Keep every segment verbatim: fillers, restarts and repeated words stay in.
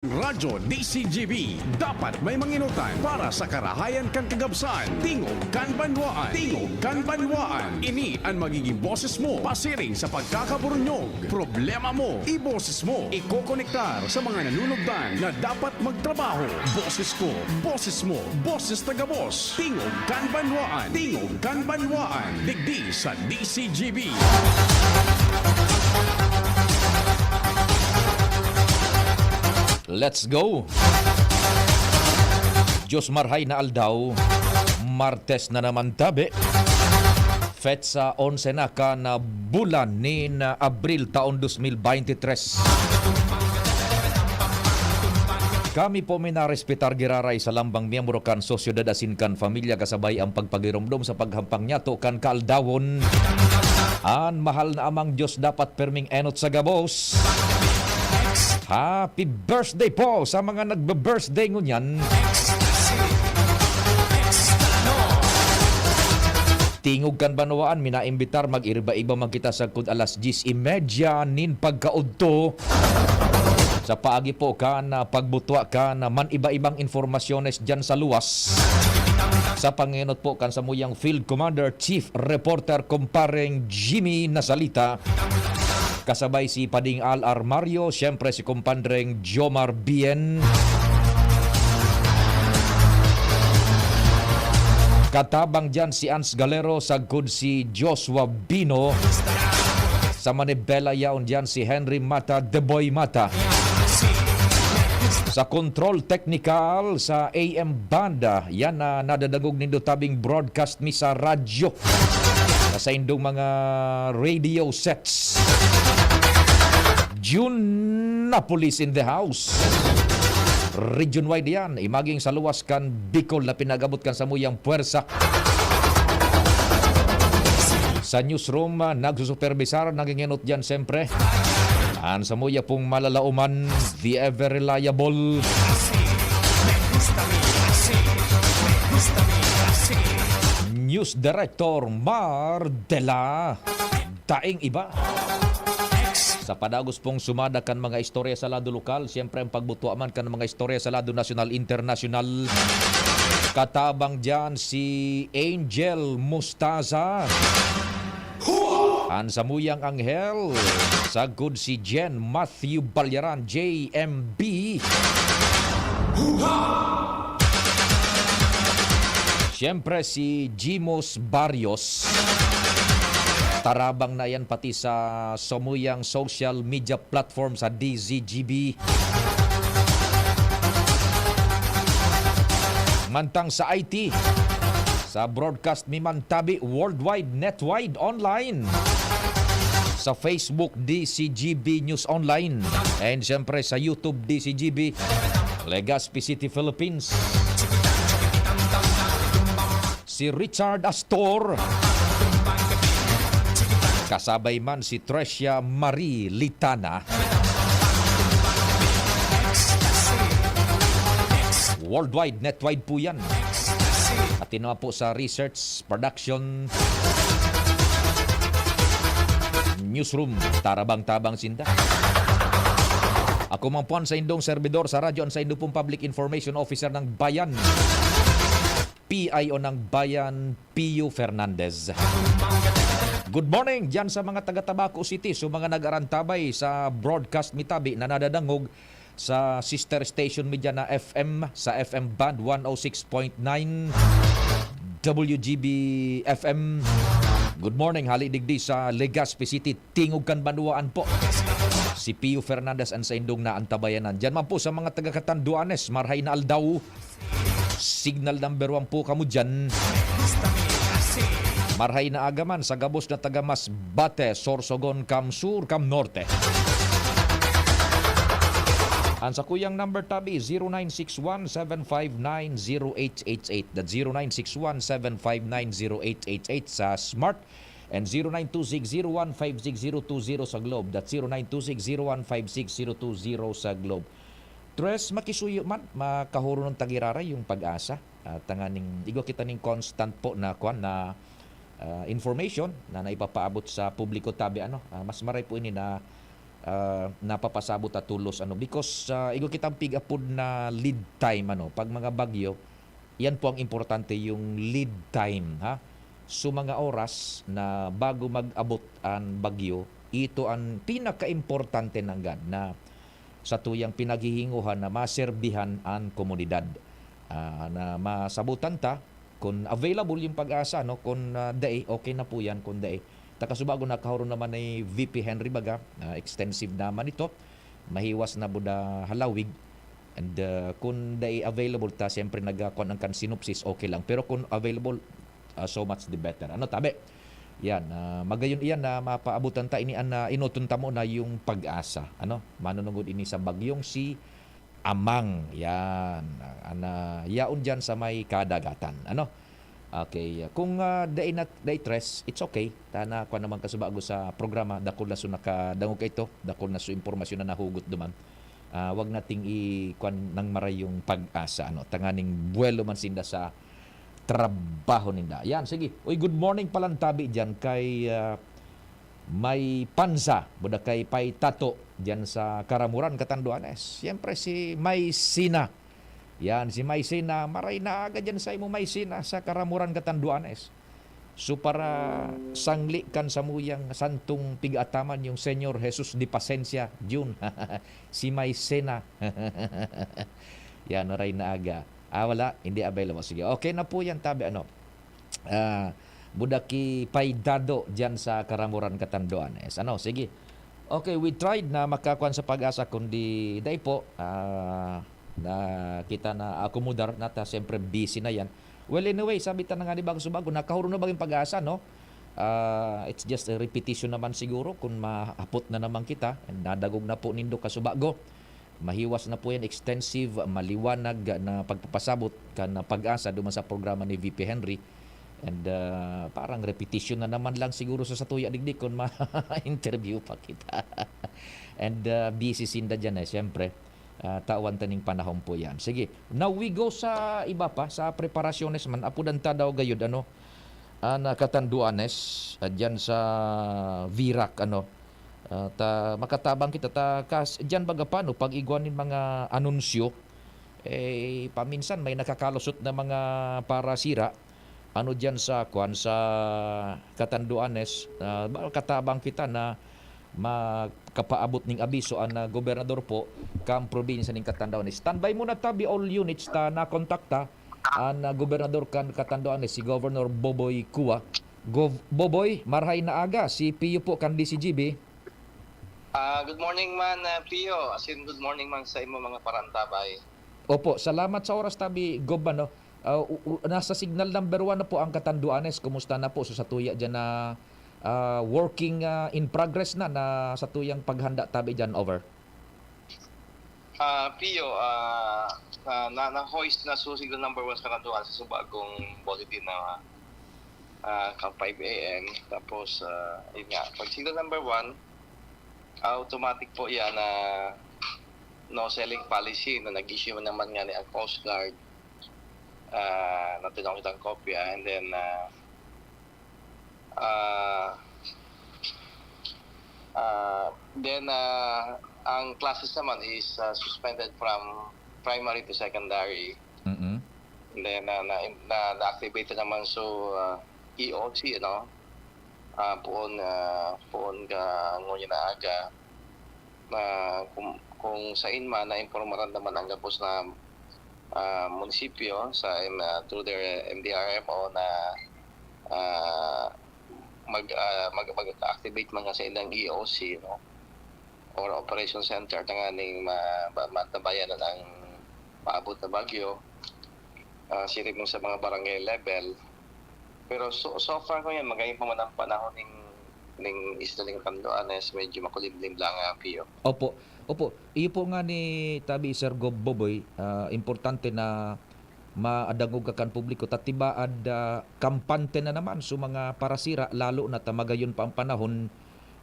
Radyo D C G B, dapat may manginotan para sa karahayan kan kagabsan. Tingog kan Banwaan. Tingog kan Banwaan. Ini an magiging boses mo pasiring sa pagkakaburunyog. Problema mo, iboses mo. Ikokonektar sa mga nanunugdan na dapat magtrabaho. Boses ko, boses mo, boses taga Boss. Tingog kan Banwaan. Tingog kan Banwaan. Digdi sa D C G B. Let's go! Diyos marhay na aldaw, Martes na naman tabi. Petsa onse na kan bulan nin Abril taon dos mil baynte tres. Kami po minarespetar giraray sa lambang miyembro kan sosyedad asin kan pamilya kasabay ang pagpagiromdom sa paghampang nyato kan kaaldawon. An mahal na Amang Diyos dapat perming enot sa gabos. Happy birthday po sa mga nagbe-birthday ngunyan. Tingog kan Banwaan, minaimbitar mag-iriba-iba man kita sagkod alas dyes y media nin pagkaudto. Sa paagi po kan, ah, pagbutwa kan, ah, man-iba-ibang informasyones dyan sa luwas. Sa pangenot po kan samuyang Field Commander, Chief Reporter, Kumpareng Jimmy Nasalita. Kasabay si Pading Al Armario, siyempre si Kumpadreng Jomar Bien. Katabang dyan si Ans Galero, sagkod si Joshua Bino. Sa Manibela yaon dyan si Henry Mata, The Boy Mata. Sa control technical sa A M banda, yan na nadadangog nindo tabing broadcast mi sa radyo. Sa saindong mga radio sets. June Napolis in the house. Region wide yan. Imaging sa luwas kan Bicol na pinagabot kan samuyang puwersa. Sa newsroom, ah, nagsusupervisar, nangingenot dyan, siyempre. An samuya pong malalaoman, the ever reliable News Director Mar de la Daing Iba. Sa padagos pong sumada kan mga istorya sa lado lokal, siyempre ang pagbutua man kan mga istorya sa lado nasyonal, internasyonal. Katabang dyan si Angel Mustaza. An samuyang anghel, sagkod si Jen Matthew Balyaran, J M B. Siyempre, si Jimos Barrios. Tarabang na yan pati sa samuyang social media platform sa D Z G B. Mantang sa I T, sa broadcast mi man tabi, worldwide, netwide, online. Sa Facebook, D C G B News Online. And siyempre sa YouTube, D C G B, Legazpi City, Philippines. Si Richard Astor. Kasabay man si Trecia Marie Litana. Worldwide, netwide po yan. Pati naman po sa research, production, newsroom, tarabang-tabang sinda. Ako man po an saindong servidor sa radyo, an saindo pong Public Information Officer ng Bayan, P I O ng Bayan, Pio Fernandez. Good morning dyan sa mga taga Tabaco City, sa mga nag-arantabay sa broadcast mi tabi na nadadangog sa sister station mi dyan na F M, sa F M band one oh six point nine W G B F M. Good morning, hali digdi sa Legazpi City, tingog kan banwaan po. Si Pio Fernandez an saindong naantabayanan. Dyan man po sa mga taga Catanduanes, marhay na aldaw. Signal number one po kamo dyan. Marhay na aga man sa gabos na taga Masbate, Sorsogon, Cam Sur, Cam Norte. An sakuyang number tabi, zero nine six one seven five nine zero eight eight eight. That's zero nine six one seven five nine zero eight eight eight sa Smart and zero nine two six zero one five six zero two zero sa Globe. That's zero nine two six zero one five six zero two zero sa Globe. Tres, makisuyo man, makahurunon ta giraray yung Pag-asa. Ah, tanganing igwa kita ning constant po na, kwan, na, ah, information na naipapaabot sa publiko tabi, ano. Ah, mas maray po ini na, ah, napapasabot ta tolos, ano, because, ah, igwa kitang pig-apod na lead time, ano, pag mga bagyo, yan po ang importante, yung lead time, ha? So, mga oras na bago mag-abot an bagyo, ito an pinakaimportante nanggad na satuyang pinaghihingohan na maserbihan an komunidad. Ah, na masabutan ta, kun available yung PAGASA, no? Kun, ah, dai, okay na po yan, kun dai. Ta kasubago, nakahuro naman ni V P Henry baga, ah, extensive naman ito. Mahiwas na buda halawig. And, ah, kun dai available ta, siyempre nagkakuan ang kan synopsis, okay lang. Pero kun available, ah, so much the better. Ano, tabi? Yan, ah, magayon iyan na mapaabutan ta ini an, ah, inoton ta mo na yung PAGASA. Ano? Manunungod ini sa bagyong si Amang. Yan. An, ah, yaon diyan sa may kadagatan. Ano? Okay. Kung, ah, dai na, dai tres, it's okay. Ta na, kuwan naman kasubago sa programa, dakul na so nakadangog kaito, dakul na so impormasyon na nahugot duman. Ah, wag nating i-, kuwan nang marayong PAGASA, ano, tanganing buwelo man sinda sa trabaho ninda. Yan, sige. Uy, good morning palantabi diyan kay, ah, May Pansa, buda kay Pay Tato, diyan sa Karamuran, Catanduanes. Siyempre, si May Sina. Yan, si May Sina. Maray na aga diyan sa imo, May Sina, sa Karamuran, Catanduanes. So, para sangli kan samuyang santong pig-ataman, yung Señor Jesus de Pasencia, Jun. Si May Sina. Yan, maray na aga. Ah, wala. Hindi available. Sige. Okay na po yan, tabi. Ano? Ah, buda ki Pay Dado diyan sa Karamuran, Catanduanes. Ano? Sige. Okay, we tried na makakuan sa PAGASA, kundi dai po. Ah, na kita na akomodar na ta, siyempre busy na yan. Well, anyway, sabi ta na nga ni bago sa bago, nakahuro na ba yung PAGASA, no? Ah, it's just a repetition naman siguro kung mahapot na naman kita. Nadagog na po nindo kasubago. Mahiwas na po yan, extensive, maliwanag na pagpapasabot kan PAGASA duman sa programa ni V P Henry. And, ah, parang repetition na naman lang siguro sa satuya digdi kun ma-interview pa kita. And, ah, busy sinda diyan, eh, siyempre. Ah, tawan ta ning panahon po yan. Sige, now we go sa iba pa, sa preparasyones man. Apodan ta daw gayud, ano, an, ah, Catanduanes, ah, diyan sa Virac, ano. Ah, ta, makatabang kita, ta, kas-, diyan baga paano pag igwa nin mga anunsyo, eh, paminsan may nakakalusot na mga parasira, ano, diyan sa, kwan, sa Catanduanes, ah, ba, katabang kita na makapaabot ning abiso an, ah, gobernador po kan probinsya ning Catanduanes. Standby muna tabi, all units, ta nakontakta an, ah, gobernador kan Catanduanes, si Governor Boboy Cua. Gov-, Boboy, marhay na aga, si Pio po kan D C G B. Ah, good morning man, ah, Pio. As in, good morning man sa imo mga parantabay. Opo, salamat sa oras tabi, Gob, ano. Ah, u-, u-, nasa signal number one na po ang Catanduanes. Kumusta na po sa satuya diyan na, ah, working, ah, in progress na, na satuyang paghanda tabi diyan? Over. Ah, Pio, ah, na, na, na-hoist na so signal number one sa Catanduanes sa subagong bulletin na, ah, ka five A M. Tapos, ah, yun nga, pag signal number one, automatic po yan na no selling policy na nag-issue naman nga ni ang Coast Guard, ah, na tinawag kitang kopya. And then, ah, ah, ah, then, ah, ang classes naman is, ah, suspended from primary to secondary. Mm-mm. And then, ah, na, na, na-activate naman so, ah, E O C, ano? Ah, poon, ah, poon ka ngunyan na aga. Na kung, kung sain man, naimpormaran naman ang gabos na, ah, munisipyo sa, ah, through their M D R M O na, ah, mag, ah, mag, mag-activate man nga sa ilang E O C, no? Or operation center, tanganing ma-, ma-, matabayanan ang maabot na bagyo, ah, siring man sa mga barangay level. Pero so, so far ko yan, magayon pa man ang panahon ning, ning isla ning Catanduanes, medyo makulimlim lang, ah, Pio. Opo, opo. Iyo po nga ni tabi Sir Gob Boboy, ah, importante na maadangog ka kan publiko, ta tibaad, ah, kampante na naman so mga parasira, lalo na ta magayon pa ang panahon,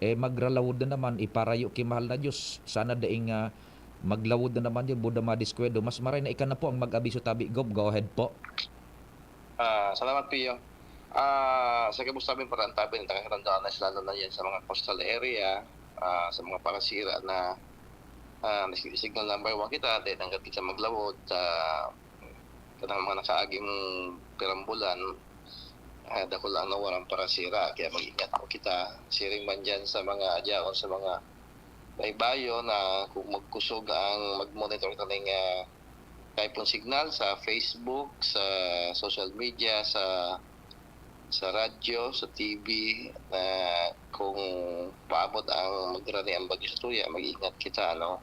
eh, magralawod na naman, iparayo ki mahal na Diyos. Sana daing, ah, maglawod na naman yun, buda madiskwento. Mas maray na ika na po ang mag-abiso tabi, Gob. Go ahead po. Ah, salamat, Pio. Ah, sa gabos namin parantabi ng taga-Catanduanes, lalo na yan sa mga coastal area, ah, sa mga parasira na, ah, nas-, signal number one kita, dai nanggad kita maglawod sa kanang mga nakaaging pirang bulan, ah, dakul ang nawaran parasira. Kaya mag-ingat po kita. Siring man diyan sa mga adyaon, sa mga baybayon na kung magkusog ang mag-monitor kaning, ah, typhoon signal sa Facebook, sa social media, sa, sa radyo, sa T V, na kung paabot ang magrani ang bagyo sa tuya, mag-ingat kita, ano?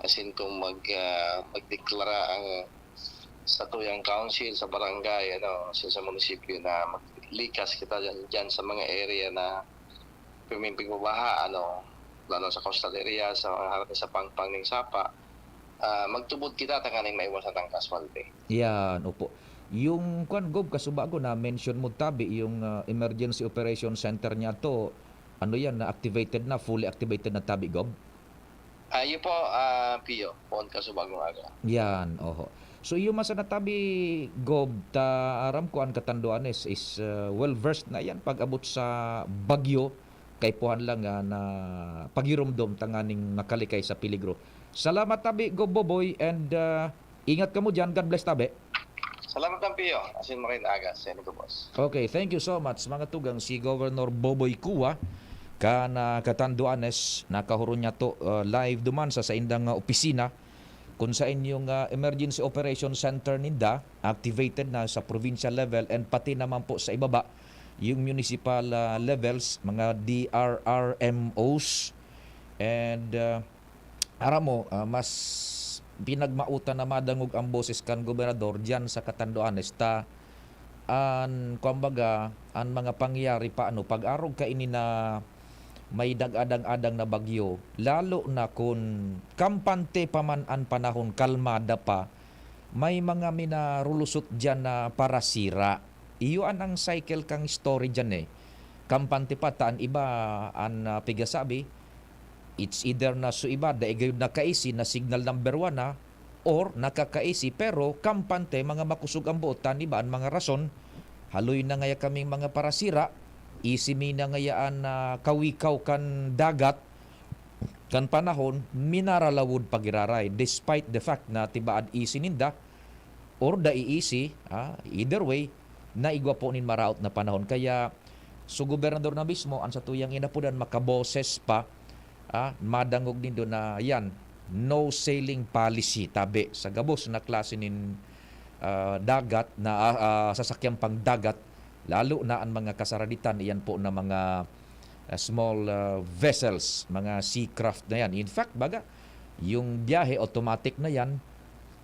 As in, kung mag, ah, magdeklara ang sa tuyang council, sa barangay, ano, sa, sa munisipyo na maglikas kita diyan, diyan sa mga area na piming pigbabaha, ano, lalo sa coastal area, sa mga harap sa pangpang ning sapa, ah, magtubod kita tanganing maiwasan ang casualty. Yan, opo. Yung kwan, Gob, kasubago na mention mo tabi, yung, ah, emergency operation center niya to, ano yan, na activated na, fully activated na tabi, Gob? Ayo po, ah, Pio, poon kasubagong aga. Yan, oho. So, iyo man sana tabi, Gob, ta aram ko an Catanduanes is, ah, well versed na yan pag-abot sa bagyo, kaipuhan lang nga na pagiromdom tanganing makalikay sa peligro. Salamat tabi, Gob Boboy, and, ah, ingat kamo diyan. God bless tabi. Salamat lang, Pio. Asin mo rin aga. Seni ko, boss. Okay, thank you so much, mga tugang. Si Governor Boboy Cua, kan, ah, Catanduanes, nakahuron niya to, ah, live duman sa saindang, ah, opisina, kung sain yung, ah, emergency operation center ninda, activated na sa provincial level and pati naman po sa ibaba, yung municipal, ah, levels, mga D R R M Os, and, ah, aram mo, ah, mas pinagmautan na madangog ang boses kan gobernador diyan sa Catanduanes ta an, kumbaga, an mga pangyayari pa, ano, pag-arog kaini na may nag-adang-adang na bagyo, lalo na kun kampante pa man an panahon, kalmada pa, may mga minarulusot diyan na parasira. Iyo an ang cycle kang story diyan, eh. Kampante pa ta an iba an, ah, pigasabi, it's either na su iba dai gayud nakaisi na signal number one na, or nakakaisi pero kampante, mga makusog ang boot ta an iba an mga rason. Haloy na ngaya kaming mga parasira, isi mi na ngaya an, ah, kawikaw kan dagat, kan panahon, minaralawod pa giraray, despite the fact na tibaad isi ninda, or dai isi, ah, either way, naigwa po nin maraot na panahon. Kaya, so gobernador na mismo, an satuyang inapodan, makaboses pa, ah, madangog nindo na yan, no sailing policy, tabi, sa gabos na klase nin, ah, dagat, na, ah, ah, sasakyang pangdagat, lalo na an mga kasaraditan, iyan po na mga, ah, small, ah, vessels, mga seacraft na yan. In fact, baga, yung biyahe automatic na yan,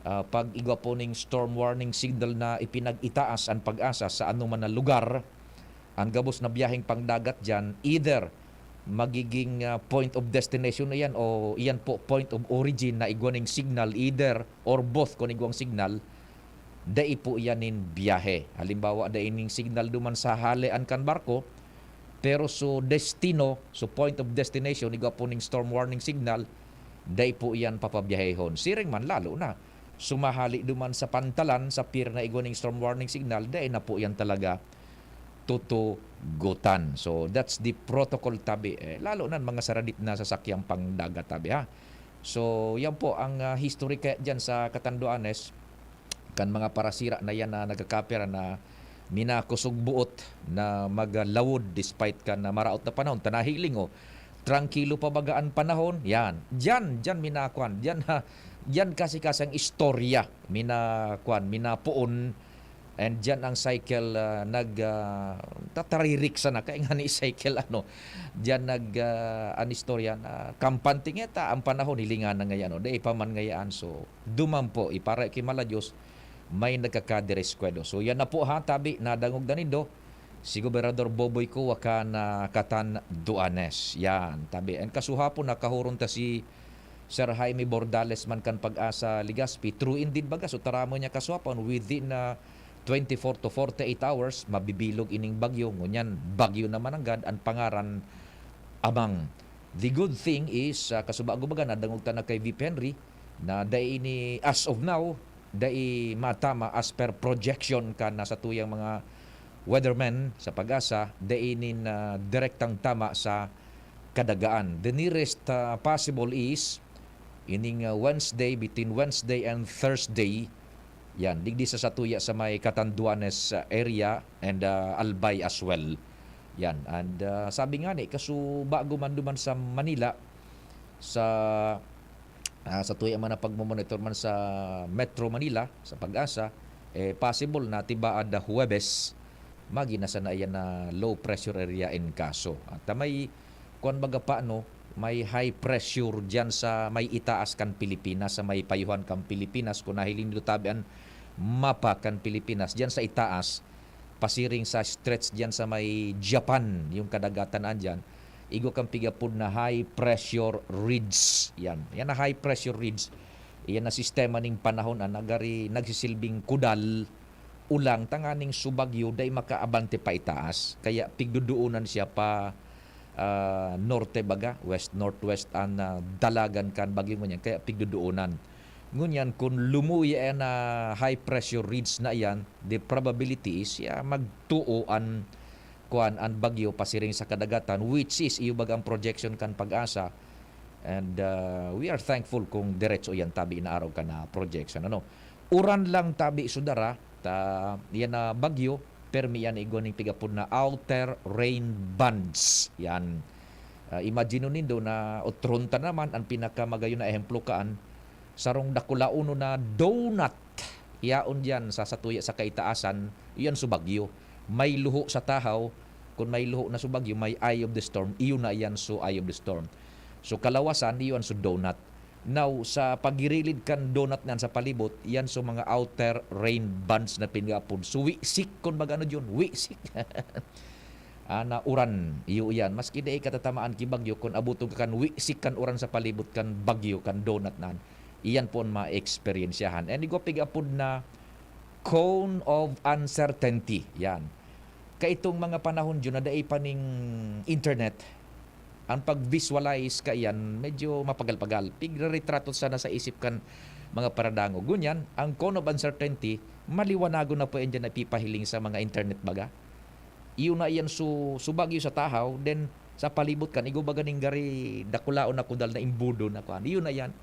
ah, pag igwa po ning storm warning signal na ipinag-itaas an PAGASA sa anoman na lugar, an gabos na biyaheng pangdagat diyan, either magiging, ah, point of destination na yan o iyan po point of origin na igwa ning signal, either or both kun igwang signal, dai po iyan nin biyahe. Halimbawa, dai ning signal duman sa halean kan barko, pero so destino, so point of destination, igwa po ning storm warning signal, dai po iyan papabiyahehon. Siring man, lalo na, sumahali duman sa pantalan, sa pier na igwa ning storm warning signal, dai na po iyan talaga tutugutan. So, that's the protocol tabi, eh, lalo na mga saradit na sasakyang pangdagat tabi, ha. So, yan po ang, ah, history kaya dyan sa Catanduanes, kan mga parasira na yan na nagkakapira na minakusog buot na maglawod despite kan, ah, maraot na panahon. Ta nahiling, oh, trangkilo pa baga an panahon. Yan. Diyan, diyan minakuan. Diyan, ha, diyan kasi-kasi ang istorya. Minakuan, minapoon. And diyan ang cycle, ah, nag, ah, tataririk sana. Kaya nga ni cycle, ano, diyan nag, ah, an istorya na kampante ngeta ang panahon, hilingan na ngayon, no? Dai pa man ngayaan. So, duman po, ipara ki mala Diyos, may nagkakadereskwado. So, yan na po, ha, tabi, nadangog na nindo. Si Gobernador Boboy Cua kan, ah, Catanduanes. Yan, tabi. And kasuhapon, nakahuron ta si Sir Jaime Bordales man kan PAGASA Legazpi. True indeed baga, so taramon niya kasuhapon, within, ah, twenty-four to forty-eight hours, mabibilog ining bagyo. Ngunyan, bagyo naman nanggad, an pangaran, Amang. The good thing is, ah, kasubago baga, nadangog ta na kay V P Henry, na dai ini, as of now, dai matama as per projection kan satuyang mga weathermen sa PAGASA, dai ini na direktang tama sa Kadagaan. The nearest, ah, possible is ining, ah, Wednesday, between Wednesday and Thursday. Yan, digdi sa satuya sa may Catanduanes, ah, area and, ah, Albay as well. Yan, and, ah, sabi nga ni, kaso bago man duman sa Manila, sa, ah, sa tuya man ang pagmomonitor man sa Metro Manila, sa PAGASA, eh, possible na tibaad na Huwebes, magin na sana iyan na low pressure area in kaso. At, ah, may, kuwan baga pa, no, may high pressure diyan sa may itaas kan Pilipinas, sa may payuhan kan Pilipinas. Kung nahiling nindo tabi an mapa kan Pilipinas, diyan sa itaas, pasiring sa stretch diyan sa may Japan, yung kadagatan andyan, igwa kan pigapod na high pressure ridge. Yan. Yan na high pressure ridge. Yan na sistema ning panahon, ah, nagari, nagsisilbing kudal, ulang, tanganing subagyo, dai makaabante pa itaas. Kaya pigduduunan siya pa, ah, norte baga, west-northwest ang, ah, dalagan kan bagyo ngunyan. Kaya pigduduunan. Ngunyan, kung lumuya yan na high pressure ridge na yan, the probability is, ya, magtuo an, kuwan, an bagyo pasiring sa kadagatan, which is, iyo baga ang projection kan PAGASA. And, uh, we are thankful kung diretso yan, tabi inaaraw kan projection. Ano? Uran lang tabi sudara, ta, yan na bagyo, permi yan igwa ning pigapod na outer rain bands. Yan. Ah, imagine nindo na otronta naman, ang pinakamagayon na ehemplo kaan, sarong dakulaonon na donut, yaon diyan sa satuya sa kaitaasan, iyan so bagyo. May luho sa tahaw, kun may luho na so bagyo, may eye of the storm, iyo na iyan so eye of the storm. So kalawasan, iyo an so donut. Now, sa pagirilid kan donut nan sa palibot, iyan so mga outer rain bands na pinagapod. So wisik, kun baga ano diyon, wisik. Ah, na uran, iyo iyan. Maski dai katatamaan ki bagyo, kun aboton ka kan wisik kan uran sa palibot kan bagyo, kan donut nan, iyan po an maeksperyensyahan. And igwa pigapod na cone of uncertainty. Yan. Kaitong mga panahon diyon na dai pa ning internet, ang pag-visualize kaiyan medyo mapagal-pagal. Pigreretrato sana sa isip kan mga paradangog. Ngunyan, ang cone of uncertainty, maliwanagon na po yan diyan na ipipahiling sa mga internet baga. Iyo na iyan su-, subagyo sa tahaw, then sa palibot kan, igwa baga ning gari dakulaon na kudal na imbudo na kuan. Iyo na iyan.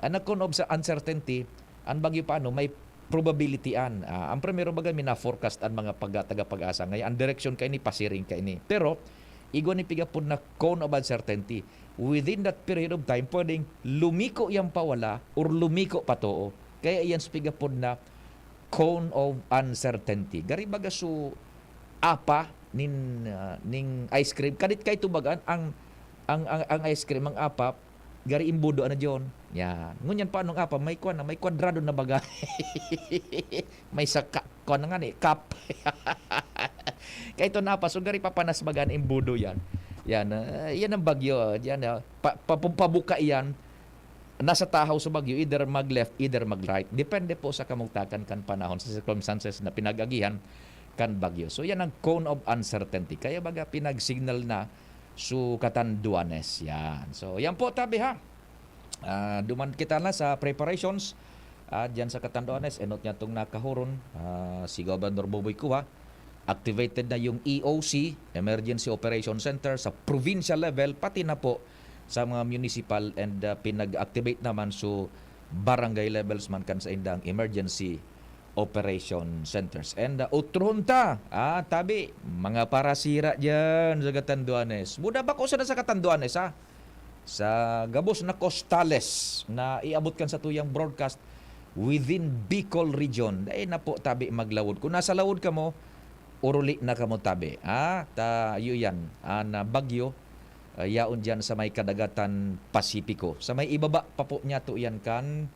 Ang cone of sa uncertainty, ang bagyo paano, may probability an. Ah, ang primero baga, mina-forecast an mga pag-, taga PAGASA. Ngayon, ang direksyon kaini, pasiring kaini. Pero, igwa ni pigapod na cone of uncertainty. Within that period of time, pwedeng lumiko yan pawala or lumiko patoo. Kaya iyan sa pigapod na cone of uncertainty. Gari baga su apa nin, ah, ning ice cream. Kadit kaito baga, ang, ang, ang, ang ice cream, ang apa, gari imbudo, ano, John? Yan. Ngunyan pa, anong apa? May kwan na, may kwadrado na baga. May saka, kwan na nga ni, cup. Kaito na apa, so gari papanas baga na imbudo yan. Yan, ah, yan ang bagyo. Yan, ah, pa, pa, pabuka yan. Nasa tahaw sa bagyo, either mag-left, either mag-right. Depende po sa kamugtakan kan panahon, sa circumstances na pinag-agihan kan bagyo. So, yan ang cone of uncertainty. Kaya baga, pinag-signal na su Catanduanes. Yan. So, yan po, tabi ha. Ah, duman kita na sa preparations. Ah, dyan sa Catanduanes, enot niya itong nakahuron, ah, si Governor Boboy Cua. Activated na yung E O C, Emergency Operation Center, sa provincial level, pati na po sa mga municipal and, ah, pinag-activate naman sa barangay levels man kan sa indang emergency operation centers. And, ah, utrohon ta, ah, tabi, mga parasira dyan sa Catanduanes. Muda ba ko sana sa Catanduanes, ha? Sa gabos na costales na iabot kan sa tuyang broadcast within Bicol region, dai na po tabi maglawod. Kung nasa lawod kamo, uruli na kamo tabi. Ah, ta, iyo yan. An, ah, bagyo, ah, yaon diyan sa may kadagatan Pasipiko. Sa may ibaba pa po niya to yan kan,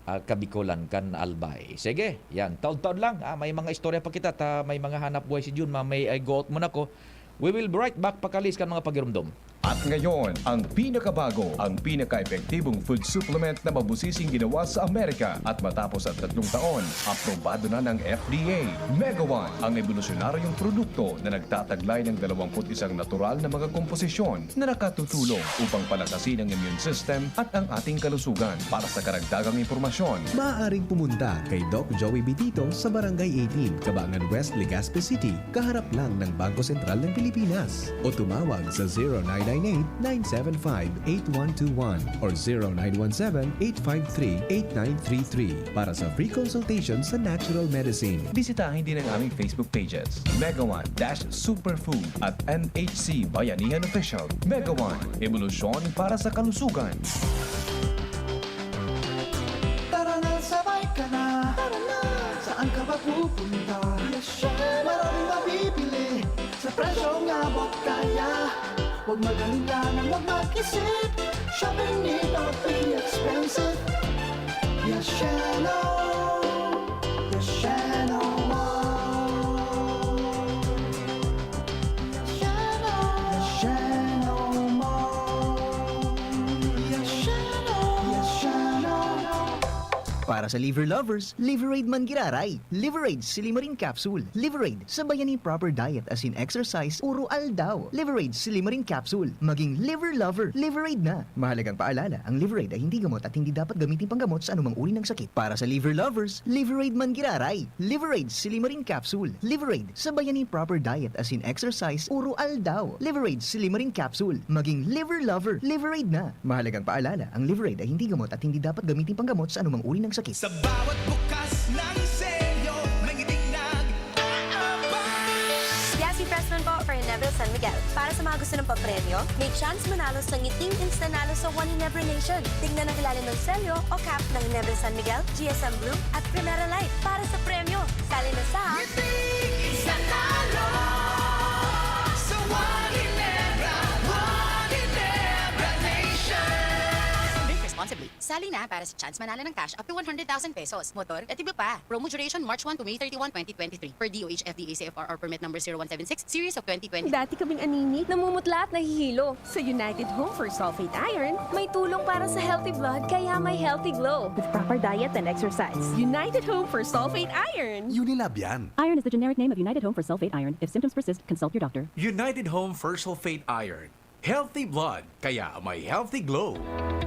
ah, Kabikolan, kan Albay. Sige, yan. Taod-taod lang. Ah, may mga istorya pa kita. Ta, may mga hanap buhay si Jun. Ma, may, ay, go out muna ko. We will be right back, pakalis kan mga pagirumdom. At ngayon, ang pinakabago, ang pinaka-epektibong food supplement na mabusising ginawa sa Amerika. At matapos ang tatlong taon, aprobado na ng F D A. Mega One, ang ebolusyonaryong produkto na nagtataglay ng dalawampu't isang natural na mga komposisyon na nakatutulong upang palakasin ang immune system at ang ating kalusugan. Para sa karagdagang impormasyon, maaaring pumunta kay Doc Joey Bitito sa Barangay eighteen, Cabangan West, Legazpi City, kaharap lang ng Bangko Sentral ng Pilipinas, o tumawag sa zero nine nine eight, nine seven five, eight one two one or zero nine one seven, eight five three, eight nine three three para sa free consultation sa natural medicine. Bisitahin din ang aming Facebook pages, Mega One dash Superfood at N H C Bayanihan Official. Mega One, ebolusyon para sa kalusugan. Tara na, sabay ka na. Tara na. Saan ka ba pupunta? Maraming mabibili sa presyong abot kaya. Huwag mag-alala, huwag mag-isip. Shopping need not be expensive. Yasheno, Yasheno Mall. Yasheno, Yasheno Mall. Yasheno, Yasheno. Para sa liver lovers, Liveraid man giraray. Liveraid Silimarin Capsule. Liveraid, sabayan nin proper diet asin exercise oro aldaw. Liveraid Silimarin Capsule. Maging liver lover, Liveraid na. Mahalagang paalala, ang Liveraid ay hindi gamot at hindi dapat gamiting panggamot sa anumang uri ng sakit. Para sa liver lovers, Liveraid man giraray. Liveraid Silimarin Capsule. Liveraid, sabayan nin proper diet asin exercise oro aldaw. Liveraid Silimarin Capsule. Maging liver lover, Liveraid na. Mahalagang paalala, ang Liveraid ay hindi gamot at hindi dapat gamiting panggamot sa anumang uri ng sakit. Sa bawat bukas ng selyo, may ngiting nag-aabang. Yasi Fresman po for Ginebra San Miguel. Para sa mga gusto ng papremyo, may chance manalo sa ngiting instanalo sa One Ginebra Nation. Tignan ang ilalim ng selyo o cap ng Ginebra San Miguel, G S M Blue at Primera Light para sa premyo. Sali na sa Ngiting instanalo sa One Ginebra, One Ginebra Nation. Drink responsibly. Sali na para sa chance manalo ng cash up to one hundred thousand pesos. Motor, etiba pa. Promo duration March one to May thirty-one, twenty twenty-three. Per D O H F D A C F R R permit number zero one seven six, series of twenty twenty. Dati kaming anemic, namumutla at nahihilo. Sa United Home for Sulfate Iron, may tulong para sa healthy blood kaya may healthy glow. With proper diet and exercise. United Home for Sulfate Iron. Unilab yan. Iron is the generic name of United Home for Sulfate Iron. If symptoms persist, consult your doctor. United Home for Sulfate Iron. Healthy blood, kaya may healthy glow.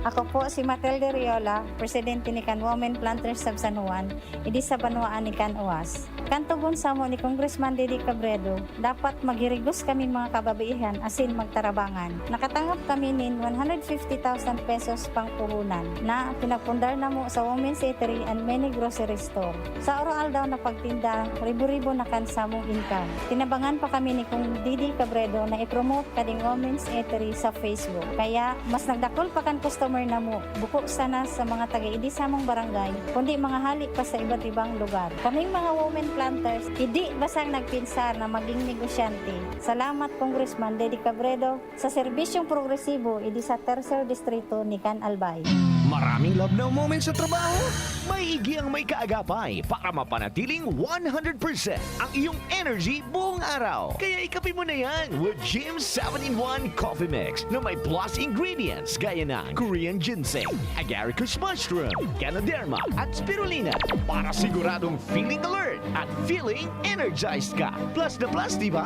Ako po si Matilde Riola, presidente ni Kan Women Planters sa San Juan, idi sa banwaan ni Kan Oas. Kan tugon samo ni Congressman Didi Cabredo, dapat maghirigos kami mga kababaihan asin magtarabangan. Nakatangap kami nin one hundred fifty thousand pesos pangpuhunan na pinagpundar namo sa Women's Eatery and many grocery store. Sa oro-aldaw na pagtinda, ribo-ribo na kan samong income. Tinabangan pa kami ni Kong Didi Cabredo na i-promote kading Women's Eatery sa Facebook. Kaya, mas nagdakul pa kan customer namo, buko sana sa mga taga-idi samong barangay, kundi mga hali pa sa iba't ibang lugar. Kaming mga women planters, idi basang nagpinsar na maging negosyante. Salamat, Congressman Dede Cabredo, sa serbisyong progresibo idi sa Tercer Distrito ni Can Albay. Maraming love now moments sa trabaho? Maigi ang may kaagapay para mapanatiling one hundred percent ang iyong energy buong araw. Kaya ikape mo na yan with Jim's seven-in-one Coffee Mix na may plus ingredients gaya ng Korean ginseng, agaricus mushroom, ganoderma, at spirulina para siguradong feeling alert at feeling energized ka. Plus na plus, di ba?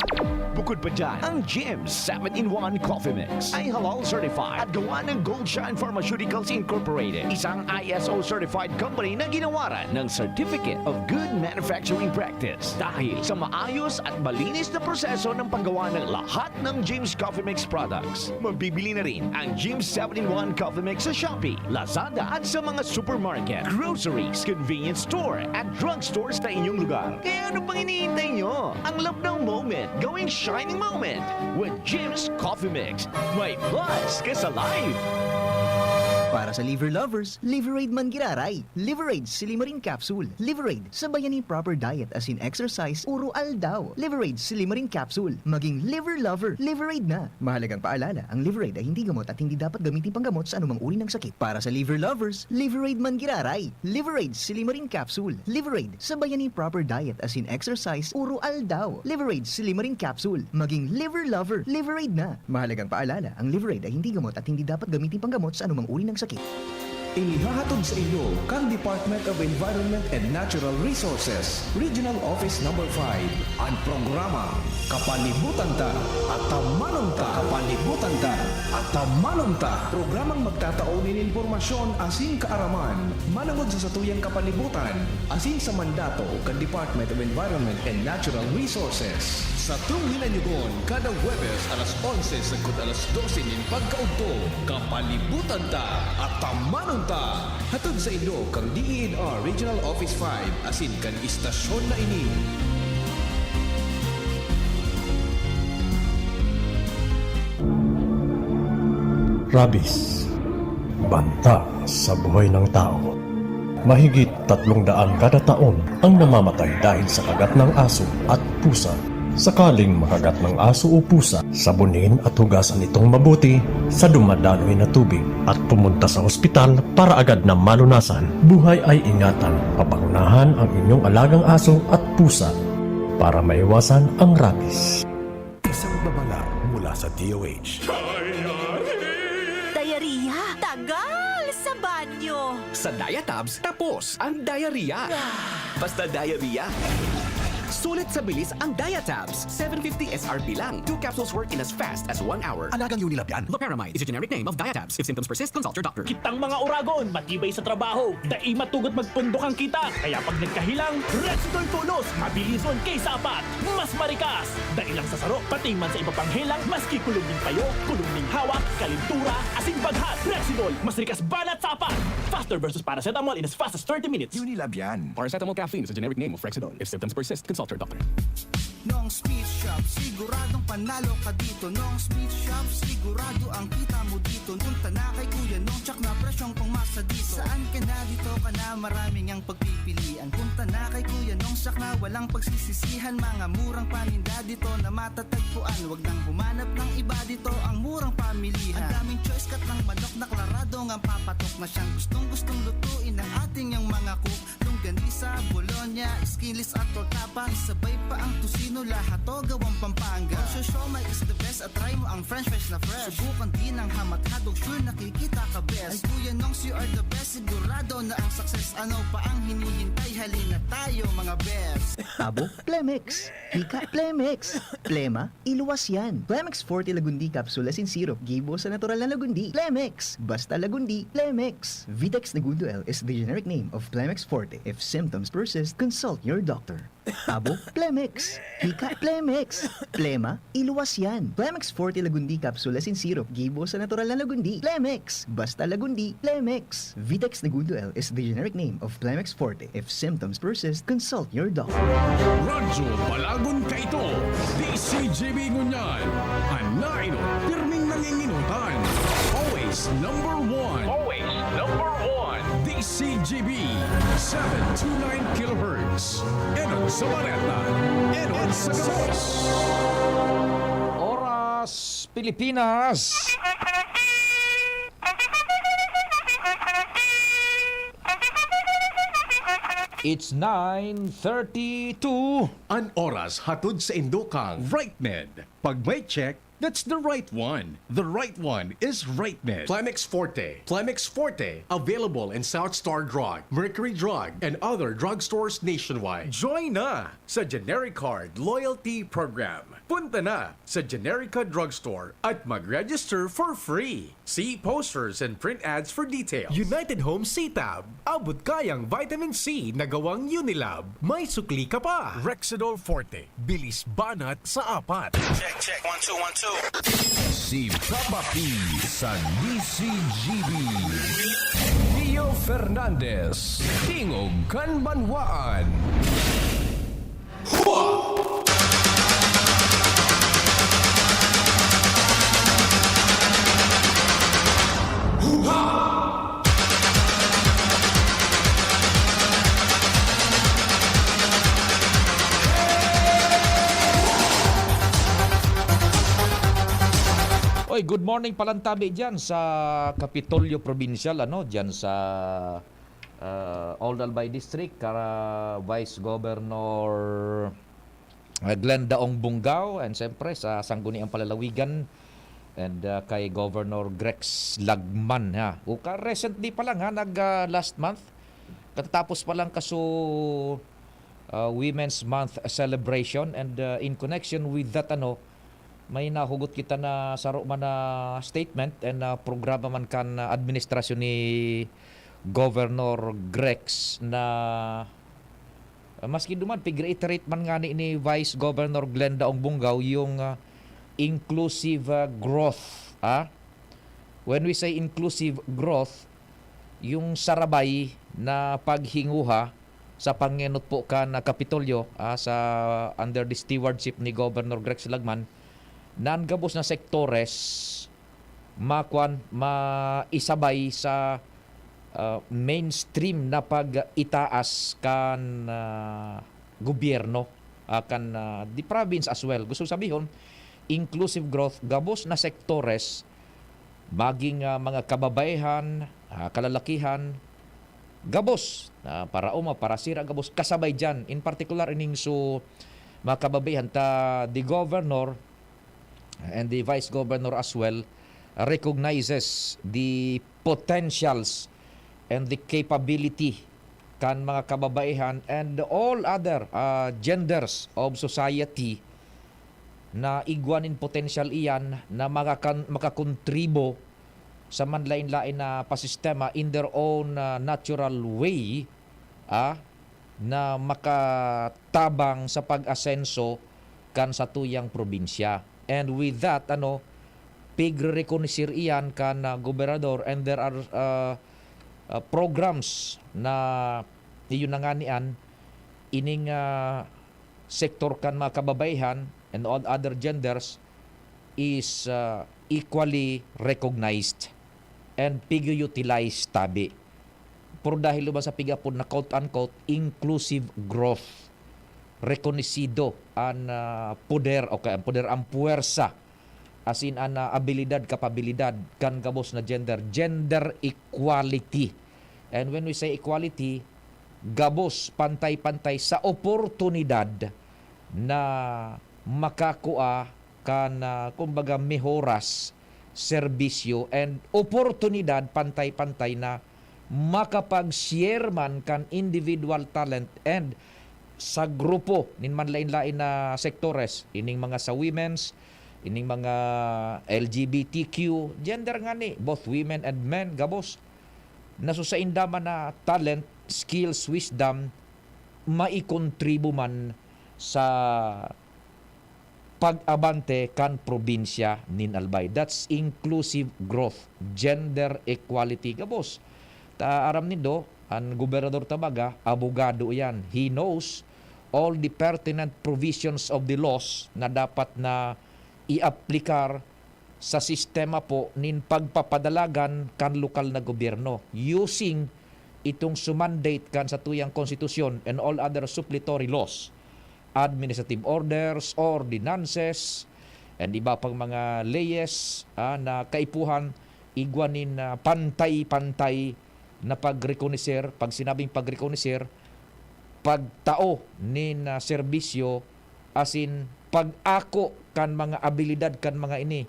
Bukod pa dyan, ang Jim's seven-in-one Coffee Mix ay halal certified at gawa ng Gold Shine Pharmaceuticals Incorporated, isang I S O certified company na ginawaran ng Certificate of Good Manufacturing Practice. Dahil sa maayos at malinis na proseso ng paggawa ng lahat ng Jim's Coffee Mix products, mabibili na rin ang Jim's seven-in-one Coffee Mix sa Shopee, Lazada at sa mga supermarket, groceries, convenience store at drugstores na inyong lugar. Kaya ano pang hinihintay nyo? Ang love now moment, gawing shining moment with Jim's Coffee Mix. May plus ka sa life! Para sa liver lovers, Liveraid man giraray. Liveraid Silimarin Capsule. Liveraid, sabayan nin proper diet asin exercise oro aldaw. Liveraid Silimarin Capsule. Maging liver lover, Liveraid na. Mahalagang paalala, ang Liveraid ay hindi gamot at hindi dapat gamitin panggamot sa anumang uri ng sakit. Para sa liver lovers, Liveraid man giraray. Liveraid Silimarin Capsule. Liveraid, sabayan nin proper diet asin exercise oro aldaw. Liveraid Silimarin Capsule. Maging liver lover, Liveraid na. Mahalagang paalala, ang Liveraid ay hindi gamot at hindi dapat gamitin panggamot sa anumang uri ng sakit. Inihahatod sa inyo kan Department of Environment and Natural Resources, Regional Office Number five, an programang Kapalibutan Ta, Atamanon Ta. Kapalibutan Ta, Atamanon Ta. Programang magtatao nin impormasyon asin kaaraman manongod sa satuyang kapalibutan asin sa mandato kan Department of Environment and Natural Resources. Satong hinanyugon kada Huwebes alas onse sagkod alas dose nin pagkaudto, Kapalibutan Ta, Atamanon Ta. Hatod sa inyo kan D E N R Regional Office five asin kan istasyon na ini. Rabies, banta sa buhay ng tao. Mahigit tatlong daan kada taon ang namamatay dahil sa kagat ng aso at pusa. Sakaling makagat ng aso o pusa, sabunin at hugasan itong mabuti sa dumadaloy na tubig at pumunta sa ospital para agad na malunasan. Buhay ay ingatan. Papangunahan ang inyong alagang aso at pusa para maiwasan ang rabies. Isang babala mula sa D O H. Diarrhea? Tagal sa banyo! Sa Diatabs, tapos ang diarrhea. Basta diarrhea. Sulit sa bilis ang Diatabs. Seven fifty S R P lang. Two capsules work in as fast as one hour. Alagang Unilab yan. Loperamide is a generic name of Diatabs. If symptoms persist, consult your doctor. Kitang mga oragon, matibay sa trabaho, dai matugod magpundok ang kita. Kaya pag nagkahelang, Rexidol tolos, mabilison kaysa apat. Mas marikas! Dai lang sa saro, pati man sa iba pang helang, maski kulog nin payo, kulog nin hawak, kalentura, asin baghat. Rexidol, mas rikas banat sa apat! Faster versus paracetamol in as fast as thirty minutes. Unilab yan. Paracetamol caffeine is a generic name of Rexidol. If symptoms persist, consult your doctor. Nong Speed Shop, siguradong panalo ka dito. Nong Speed Shop, sigurado ang kita mo dito. Punta na kay Kuya Nong, tsak na presyong pangmasa dito. Saan ka na, dito ka na, maraming ang pagpipilian. Punta na kay Kuya Nong, tsak na walang pagsisisihan. Mga murang paninda dito na matatagpuan. Wag nang humanap ng iba dito, ang murang pamilihan. Ang daming choice, kat ng manok na klarado ngang papatok na siyang gustong-gustong lutuin ng ating yang mga cook. Longganisa, bologna, skinless at tortapa, sabay pa ang tocino, lahat to gawang Pampanga. Ang siomai is the best, at try mo ang french fries na fresh. Subukan din ang hamat hotdog, sure nakikita ka best. Ay Kuya Nongs, you are the best, sigurado na ang success. Ano pa ang hinihintay? Halina tayo, mga best. Tabo, Plemex. Hika, Plemex. Plema, iluwas yan. Plemex Forte Lagundi Capsule asin Syrup, gibo sa natural na lagundi. Plemex! Basta lagundi, Plemex! Vitex Negundo L is the generic name of Plemex Forte. If symptoms persist, consult your doctor. Tabo, Plemex. Hika, Plemex. Plema, iluwas yan. Plemex Forte Lagundi Capsule asin Syrup, gibo sa natural na lagundi. Plemex! Basta lagundi, Plemex! Vitex Negundo L is the generic name of Plemex Forte. If symptoms persist, consult your doctor. Radyo Balagon kaito, D C G B ngunyan. An naenot, pirming nanginginutan. Always number one. Always number one. D C G B, seven two nine kilohertz. Enot sa bareta, enot sa gabos. Oras, Pilipinas. It's nine thirty-two. An oras hatod saindo kan Right Med. Pag may check, that's the right one. The right one is Right Med. Plemex Forte. Plemex Forte. Available in South Star Drug, Mercury Drug, and other drugstores nationwide. Join na sa Generic Card Loyalty Program. Punta na sa Generica Drugstore at mag-register for free. See posters and print ads for details. United Home C-Tab. Abot kayang vitamin C na gawang Unilab. May sukli ka pa. Rexidol Forte. Bilis banat sa apat. Check, check. One, two, one, two. Si Papa P sa D C G B. Rio Fernandez, Tingog kan Banwaan. Oy, good morning palantabi diyan sa Kapitolyo Provincial, ano, diyan sa, ah, Old Albay District, kara Vice Governor, ah, Glenn Daong Bungao, and siyempre sa Sangguniang Palalawigan, and, ah, kay Governor Grex Lagman, ha. O ka, recently pa lang, ha, nag, ah, last month, katatapos pa lang kaso, ah, Women's Month celebration, and, ah, in connection with that, ano, may nahugot kita na saro man na statement and, ah, programa man kan, ah, administrasyon ni Governor Grex na, ah, maski duman, pig-reiterate man ngani ni Vice Governor Glenda Ong Bongao yung, ah, inclusive, ah, growth, ah. When we say inclusive growth, yung sarabay na paghinguha sa pangenot po kan, ah, Kapitolyo, ah, sa under the stewardship ni Governor Grex Lagman, na an gabos na sektores makwan, maisabay sa, ah, mainstream na pag-itaas kan, ah, gobyerno, ah, kan, ah, the province as well. Gusto sabihon, inclusive growth, gabos na sektores, maging, ah, mga kababaihan, ah, kalalakihan, gabos, ah, paraoma, parasira, gabos, kasabay diyan. In particular, ining so, mga kababaihan, ta the governor and the vice governor as well recognizes the potentials and the capability kan mga kababaihan and all other, ah, genders of society na igwa nin potensyal iyan na makakan-, makakontribo sa manlain-lain na pasistema in their own, ah, natural way, ah, na makatabang sa pag-asenso kan satuyang probinsya. And with that, ano, pigre-reconocer iyan kan, ah, gobernador, and there are, ah, ah, programs na iyo na nga niyan, ining, ah, sektor kan mga kababaihan and all other genders is, ah, equally recognized and pig-utilize tabi. Pero dahil ba sa pig-apod na quote-unquote inclusive growth, rekonosido an, ah, poder o kaya ang poder, ang puwersa, as in an, ah, abilidad, kapabilidad kan gabos na gender, gender equality. And when we say equality, gabos, pantay-pantay sa oportunidad na makakua kan, ah, kumbaga, mehoras, serbisyo, and oportunidad pantay-pantay na makapag-share man kan individual talent and sa grupo nin manlain-lain na sektores, ining mga sa women's, ining mga L G B T Q, gender ngani, both women and men, gabos. Na so sainda man na talent, skills, wisdom, maikontribo man sa pag-abante kan probinsya nin Albay. That's inclusive growth, gender equality. Gabos, ta aram nindo, an gobernador ta baga, abogado iyan. He knows all the pertinent provisions of the laws na dapat na i-aplikar sa sistema po nin pagpapadalagan kan lokal na gobyerno using itong so mandate kan satuyang konstitusyon and all other suppletory laws, administrative orders, ordinances, and iba pang mga leyes, ah, na kaipuhan igwa nin, ah, pantay-pantay na pagrekonoser. Pag sinabing pagrekonoser, pagtao nin, ah, serbisyo, asin pag-ako kan mga abilidad kan mga ini,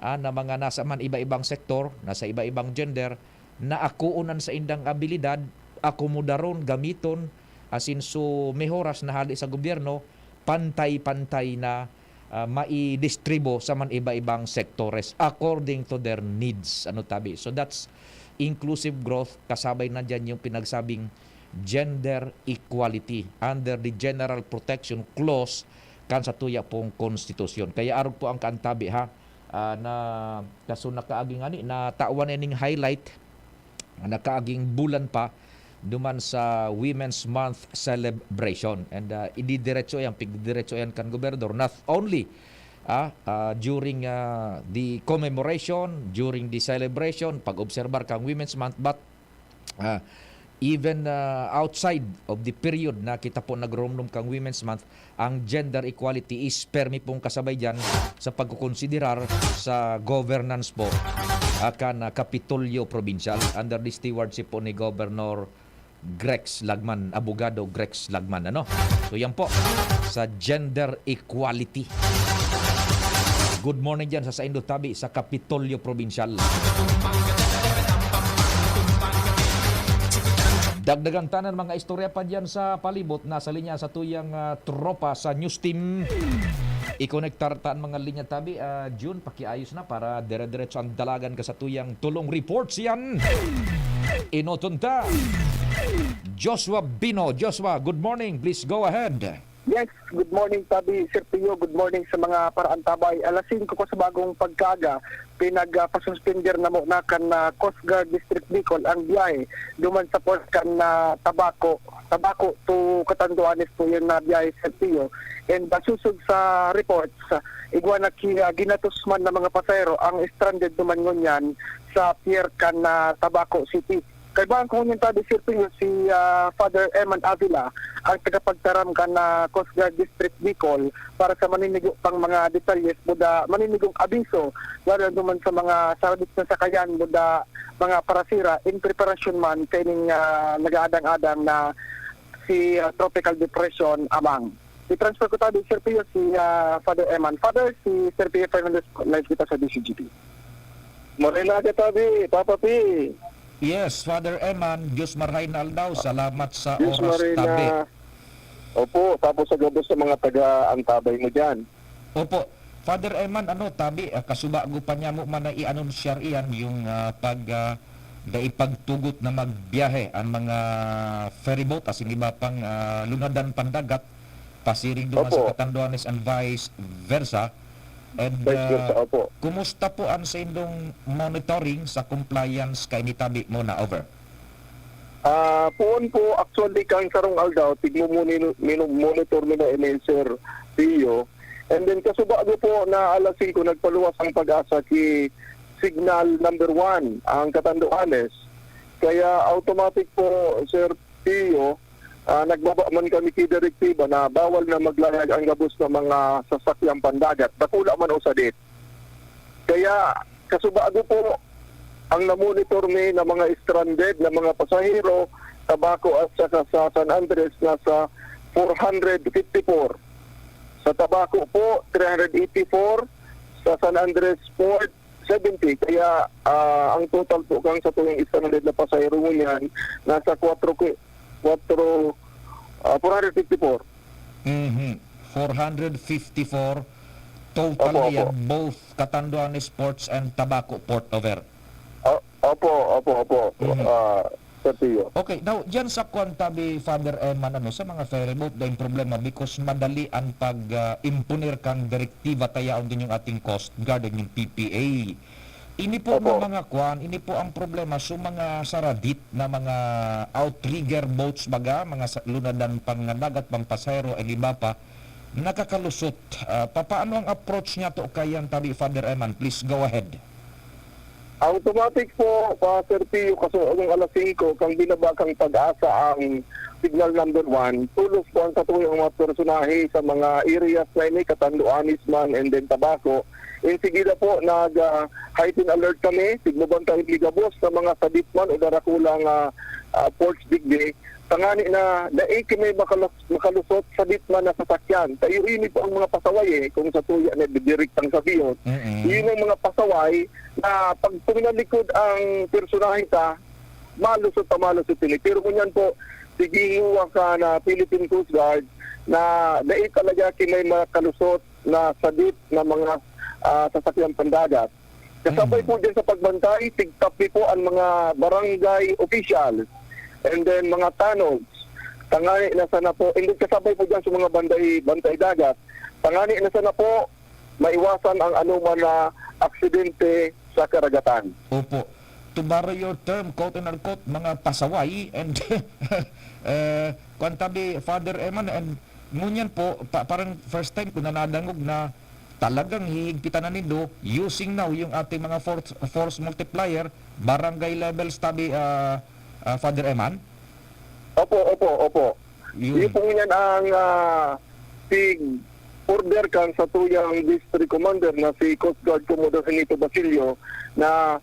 ah, na mga nasa man iba-ibang sektor, nasa iba-ibang gender, na akoon an saindang abilidad, akomodaron, gamiton, asin so mehoras na hali sa gobyerno, pantay-pantay na, ah, maidistribo sa man iba-ibang sektores according to their needs. Ano tabi? So that's inclusive growth, kasabay na diyan yung pinagsabing gender equality under the General Protection Clause kan satuya pong konstitusyon. Kaya arog po ang kaantabi, ha, ah, na kaso nakaaging ani, natawan na ning highlight, nakaaging bulan pa duman sa Women's Month celebration. And, ah, ididiretso yan, pigdiretso yan kan gobernador. Not only, ah, ah, during, ah, the commemoration, during the celebration, pag-obserbar kang Women's Month, but, ah, even, ah, outside of the period na kita po nagromdom kang Women's Month, ang gender equality is permi pong kasabay diyan sa pagkukonsiderar sa governance po, ah, kan, ah, Kapitolyo Probinsyal under the stewardship po ni Governor Grex Lagman, Abogado Grex Lagman, ano? So, yan po, sa gender equality. Good morning diyan sa saindo tabi sa Kapitolyo Probinsyal. Dagdagan ta nin mga istorya pa diyan sa palibot. Nasa linya sa tuyang, ah, tropa sa news team. I-konektar ta an mga linya tabi, ah, Jun, pakiayos na para dire-diretso an dalagan ka sa tuyang tulong reports yan. Inoton ta. Joshua Bino. Joshua, good morning. Please go ahead. Yes, good morning, Tabi, Sir Pio. Good morning sa mga paraantabay. Alas singko ko sa bagong pagkaaga, pinagpasuspender na muna kan, ah, Coast Guard District Bicol ang biyahe duman sa port kan, ah, Tabaco, Tabaco to Catanduanes po yun na biyahe, Sir Pio. And, ah, susog sa reports, ah, igwa na ki-, ah, ginatos man ng mga pasahero ang stranded duman ngunyan sa pier kan, ah, Tabaco City. Kaibahan ko ngunyan tabi, Sir Pio, si, ah, Father Eman Avila, ang tagapagtaram kan, ah, Coast Guard District Bicol, para sa maninigo pang mga detalyes, buda maninigong abiso, lalo naman sa mga sarabit na sakayan, buda mga parasira, in preparasyon man kaining, ah, nag-aadang-adang na si, ah, Tropical Depression Amang. I-transfer ko tabi, Sir Pio, si, ah, Father Eman. Father, si Sir Pio Fernandez, live kita sa D C G P. Morena ka tabi, Papa P. Yes, Father Eman, Diyos marhay na aldaw. Salamat sa Diyos oras, marhay tabi. Na. Opo, tapos sa gabos sa mga taga-antabay mo dyan. Opo. Father Eman, ano, tabi, ah, kasubago pa niya mo man na i-anunsyar iyan, yung, ah, pag, ah, dai pagtugot na magbiyahe ang mga ferryboat, asin iba pang, ah, lunadan pandagat, pasiring duman sa Opo. Catanduanes and vice versa. And, Vice versa, ah, opo. Kumusta po ang sa indong monitoring sa compliance kay nitabi mo na? Over. Ah, puon po, actually, kang sarong aldaw, tigmo-moni-, minu-, monitor mi na ini, Sir Pio. And then, kasubago po na alas singko, nagpaluwas ang PAGASA ki signal number one, ang Catanduanes. Kaya automatic po, Sir Pio, ah, nagbaba man kami ki direktiba na bawal na maglayag ang gabos na mga sasakyang pandagat, dakula man o sadit. Kaya, kasubago po, ang namonitor mi na mga stranded na mga pasahero, Tabaco at saka sa San Andres, nasa four hundred fifty-four. Sa Tabaco po, three hundred eighty-four. Sa San Andres Port, seventy. Kaya, ah, ang total po kang sa tuyang stranded na pasahero ngunyan, nasa kwatro ki-, kwatro, ah, four hundred fifty-four. Mhm. Four hundred fifty-four total Opo, opo. yan, both Catanduanes Ports and Tabaco Port, over. O-, opo, opo, opo. Mhm. Ah, Sir Pio. Okay, now, diyan sa kwan tabi, Father Eman, ano, sa mga ferryboat, daing problema because madali ang pag, ah, imponer kang direktiba ta yaon din yung ating Coast Guard and yung P P A. Ini po Opo. nga mga kwan, ini po ang problema sa mga saradit na mga outrigger boats baga, mga sa-, lunadan pang dagat, pang pasahero, and iba pa, nakakalusot. Ah, papaano ang approach niya to kay yan tabi, Father Eman? Please go ahead. Automatic po, pa Sir Pio, kaso nung alas singko, kang binaba kang PAGASA ang signal number one, tulos po ang satuyang mga personahe sa mga areas na ini, Catanduanes man, and then Tabaco. Enseguida po, nag, ah, heightened alert kami, tigbabantay mi gabos sa mga sadit man o darakula nga, ah, ports digdi. Tangani na dai kami makalas-, makalusot sadit man na sasakyan. Tayo ini po ang mga pasaway, eh, kung sa tuya na direktang sabiyon. Mm-mm. Yun ang mga pasaway na pag tuminalikod ang personahe ta, malusot pa malusot ini. Pero ngunyan po, sigiwa ka na Philippine Coast Guard na dai talaga kinay makalusot na sadit na mga, ah, sasakyang pandagat. Kasabay Mm. po dyan sa pagbantay, tigtap mi po ang mga barangay official and then mga tanod. Tangani na sana po, and then kasabay po dyan sa mga banday, bantay dagat. Tangani na sana po, maiwasan ang anuman na aksidente sa karagatan. Opo. To borrow your term, quote and unquote, mga pasaway and, eh, kwan tabi, Father Eman, and ngunyan po, pa-, parang first time ko na nadangog na talagang hihigpitan na nindo using now yung ating mga force, force multiplier, barangay levels tabi, ah, ah, Father Eman? Opo, opo, opo. Yun. Yun po ngunyan ang, ah, pig-order kan sa tuyang district commander na si Coast Guard Commodore Benito Basilio na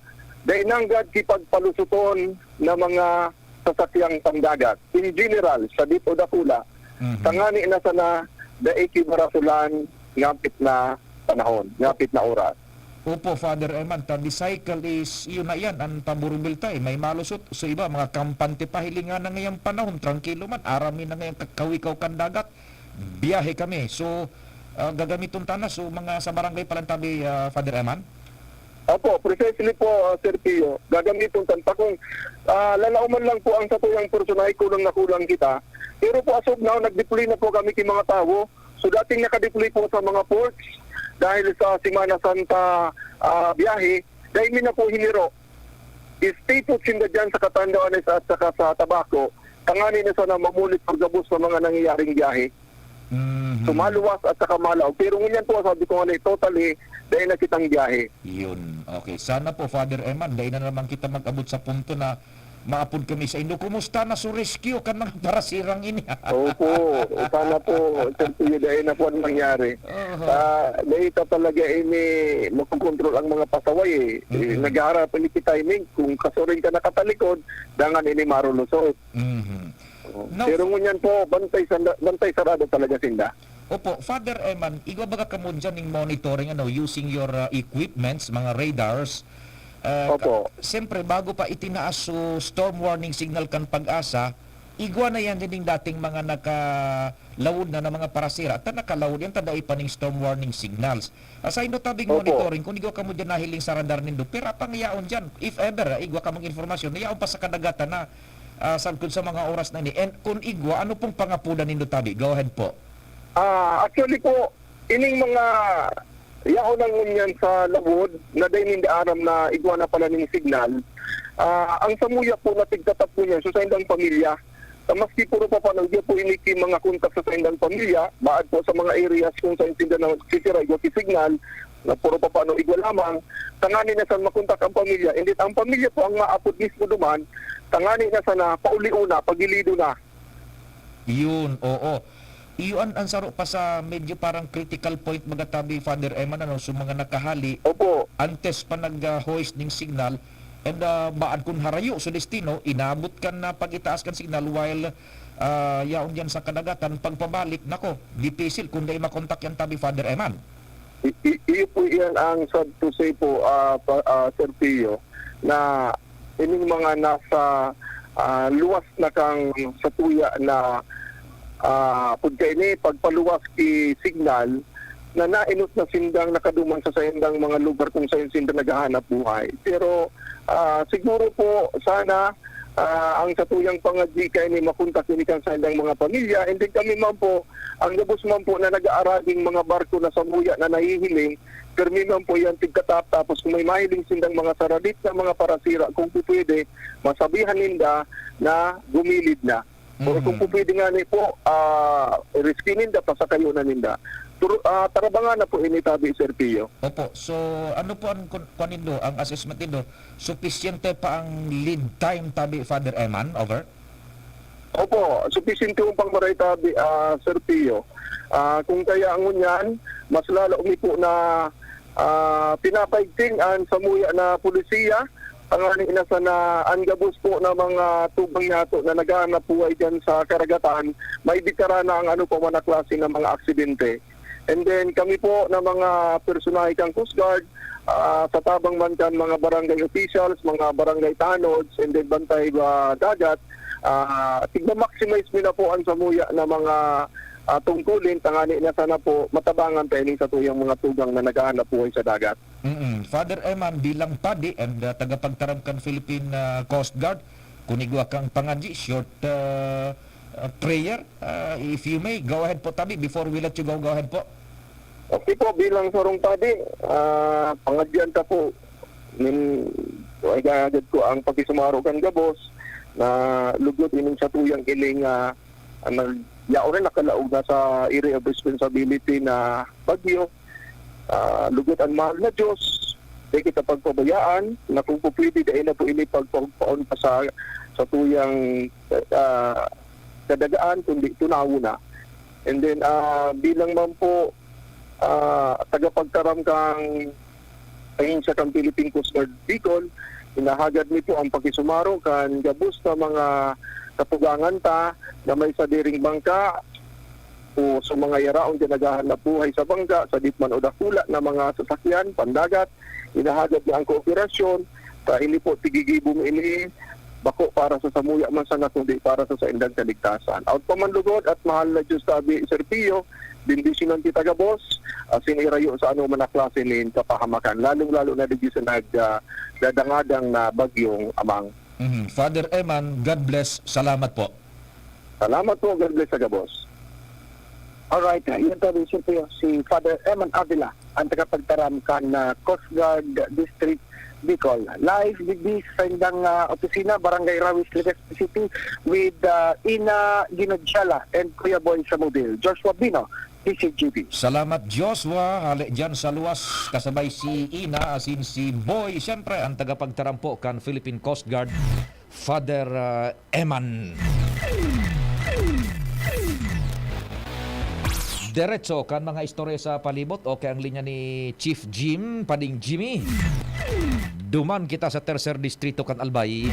dai nanggad kipagpalusuton na mga sasakyang pandagat. In general, sadit o dakula, Mhm. tangani na sana dai kibarasolan ngapit na panahon, ngapit na oras. Opo, Father Eman, ta the cycle is, yun na yan, ang paburubilta eh. May malusot, so iba, mga kampante pa, hilingan na ngayang panahon, trangkilo man, arami na ngayang kakawikaw kan dagat, biyahe kami. So, ah, gagamiton ta na, so mga sa barangay pa lang tabi, ah, Father Eman? Opo, precisely po, ah, Sir Pio. Gagamiton tan pa kung ah, lalauman lang po ang satuyang personahe, kulang na kulang kita. Pero po as of now, nag-deploy na po kami ki mga tawo. So dating naka-deploy po sa mga ports, dahil sa Semana Santa ah, biyahe, dahil mi na po hiniro. Stay put sinda dyan sa Catanduanes at saka sa Tabaco. Tangani na sana mamulit or gabos sa mga nangyayaring biyahe. Mhm. So maluwas at saka malaog. Pero ngunyan po, sabi ko nga na, totally, dahil na kitang biyahe. Yun. Okay. Sana po, Father Eman, dahil na naman kita mag-abot sa punto na maapod kami sa indo. Kumusta na so rescue kan mga parasirang ini? Opo, sana po, Sir Pio, dahil na po ang nangyari. Oho. Sa dahil ka talaga ini, makukontrol ang mga pasaway eh. Eh, Mm-mm. Naghaharap ini ki timing, kung kasuring ka nakatalikod, dangan ini marulusot. Mhm. Oo. No. Pero ngunyan po, bantay, sanda, bantay sarado talaga sinda. Opo, Father Eman, igwa baga kamo dyan ning monitoring, ano, using your uh, equipments, mga radars? Uh, Opo. Siyempre, bago pa itinaas so storm warning signal kan Pag-asa, igwa na yan din dating mga nakalawod na, na mga parasira. Ta nakalawod yan, ta dai pa ning storm warning signals. Asay no tabing Opo. Monitoring, kung igwa kamo dyan nahiling sa radar nindo, pira pang yaon dyan, if ever, ah, igwa kamong informasyon, na yaon pa sa kadagatan na ah, sagkod sa mga oras na ini? And kung igwa, ano pong pangapudan nindo tabi? Go ahead po. Ah, actually po, ining mga yaon na ngunyan sa lawod na dai ninda aram na igwa na pala ning signal. Ah, ang samuya po na tigtatap po niyan, so sa indang pamilya. Sa maski puro pa paano, igwa po ini ki mga kontak sa saindang pamilya, baad po sa mga areas kung saan sinda na sisira, igwa ki signal, na puro pa paano igwa lamang, tangani na sa makontak ang pamilya. And then, ang pamilya po ang maapod mismo duman, tangani na sana, pauli una, pagilido na. Yun, oo. Iyo an, an saro pa sa medyo parang critical point, mga tabi, Father Eman, ano, so mga nakahali, Opo. antes pa nag-hoist ning signal, and ah, baad kun harayo so destino, inabot kan na pag-itaas kan signal while ah, yaon diyan sa kadagatan, pagpabalik, nako, dipisil kung dai makontak yan tabi, Father Eman. I- i- iyo po iyan ang sad to say po, ah, pa- ah, Sir Pio, na ining mga nasa ah, luwas na kang satuya na ah, pagkaini, pagpaluwas ki signal, na nainot na sindang nakaduman sa saindang mga lugar kung saan sinda naghahanap buhay. Pero ah, siguro po, sana ah, ang satuyang pangadyi kaini makontak ini kan saindang mga pamilya. And then kami man po, ang gabos man po na nag-aaraging mga barko na samuya na nahihiling, pirmi man po yan tigkatap. Tapos kung may mahiling sindang mga saradit na mga parasira, kung po pwede, masabihan ninda na gumilid na. Or kung Mhm. po pwede nga ni po, ah, rescue ninda, pasakayo na ninda. Turo, ah, tarabangan na po ini tabi, Sir Pio. Opo. So, ano po ang kun- kuan nindo, ang assessment nindo? Supisyente pa ang lead time tabi, Father Eman? Over? Opo, supisyente ang pangmaray tabi, ah, Sir Pio. Ah, kung kaya ngunyan, mas lalo mi po na ah, pinapaigting an samuya na polisiya, tangani na sana an gabos po na mga tugang nato na naghahanap buhay diyan sa karagatan, maibikara na ang ano pa man na klase ng mga aksidente. And then kami po na mga personahe kan Coast Guard, ah, sa tabang man kan mga barangay officials, mga barangay tanods, and then bantay ba dagat, ah, tigma-maximize mi na po ang samuya na mga ah, tungkulin, tangani na sana po matabangan ta ining satuyang mga tugang na naghahanap buhay sa dagat. Mm-mm. Father Eman, bilang padi and ah, tagapagtaram kan Philippine ah, Coast Guard, kun igwa kang pangadyi, short ah, ah, prayer, ah, if you may, go ahead po tabi, before we let you go, go ahead po. Okay po, bilang sarong padi, ah, pangadyan ta po, nin, agad ko ang pakisumaro kan gabos na lugod ining satuyang iling ah, ang nag-, yaon na nakalaog na sa area of responsibility na bagyo. Ah, lugod ang mahal na Diyos, di kita pagpabayaan na kung po pwede, dahil na po ini pagpaon pa sa, sa tuyang ah, kadagaan, kundi tunawo na. And then, ah, bilang man po ah, tagapagtaram kang ahensya kan Philippine Coast Guard Bicol, hinahagad mi po ang pakisumaro kan gabos na mga katugangan ta na may sadiring bangka, O sa mga yaraon dyan naghahanap buhay sa bangga, sa dipman o dakula na mga sasakyan, pandagat, inahagad na ang kooperasyon, ta ini po, tigigibo mi ini, bako para sa samuya man sana, kundi para sa saindang kaligtasan. Aot pa man lugod at mahal na Diyos tabi, Sir Pio, bendisyonan kita gabos, asin irayo sa anoman na klase nin kapahamakan, lalong-lalo na digdi sa nag, ah, dadangadang na bagyong Amang. Mhm. Father Eman, God bless. Salamat po. Salamat po. God bless sa gabos. Alright, yun tabi, siyempre, si Father Eman Avila, ang tagapagtaram kan, ah, Coast Guard District Bicol. Live digdi sa indang, ah, opisina, Barangay Rawis, Legazpi City, with, ah, Ina Ginodjala and Kuya Boy Samubil. Joshua Bino, D C G B. Salamat, Joshua. Hale dyan sa luwas, kasabay si Ina, asin si Boy. Siyempre, ang tagapagtaram po kan Philippine Coast Guard, Father, ah, Eman. Diretso kan mga istorya sa palibot. Okay ang linya ni Chief Jim, Pading Jimmy. Duman kita sa Tercer Distrito kan Albay.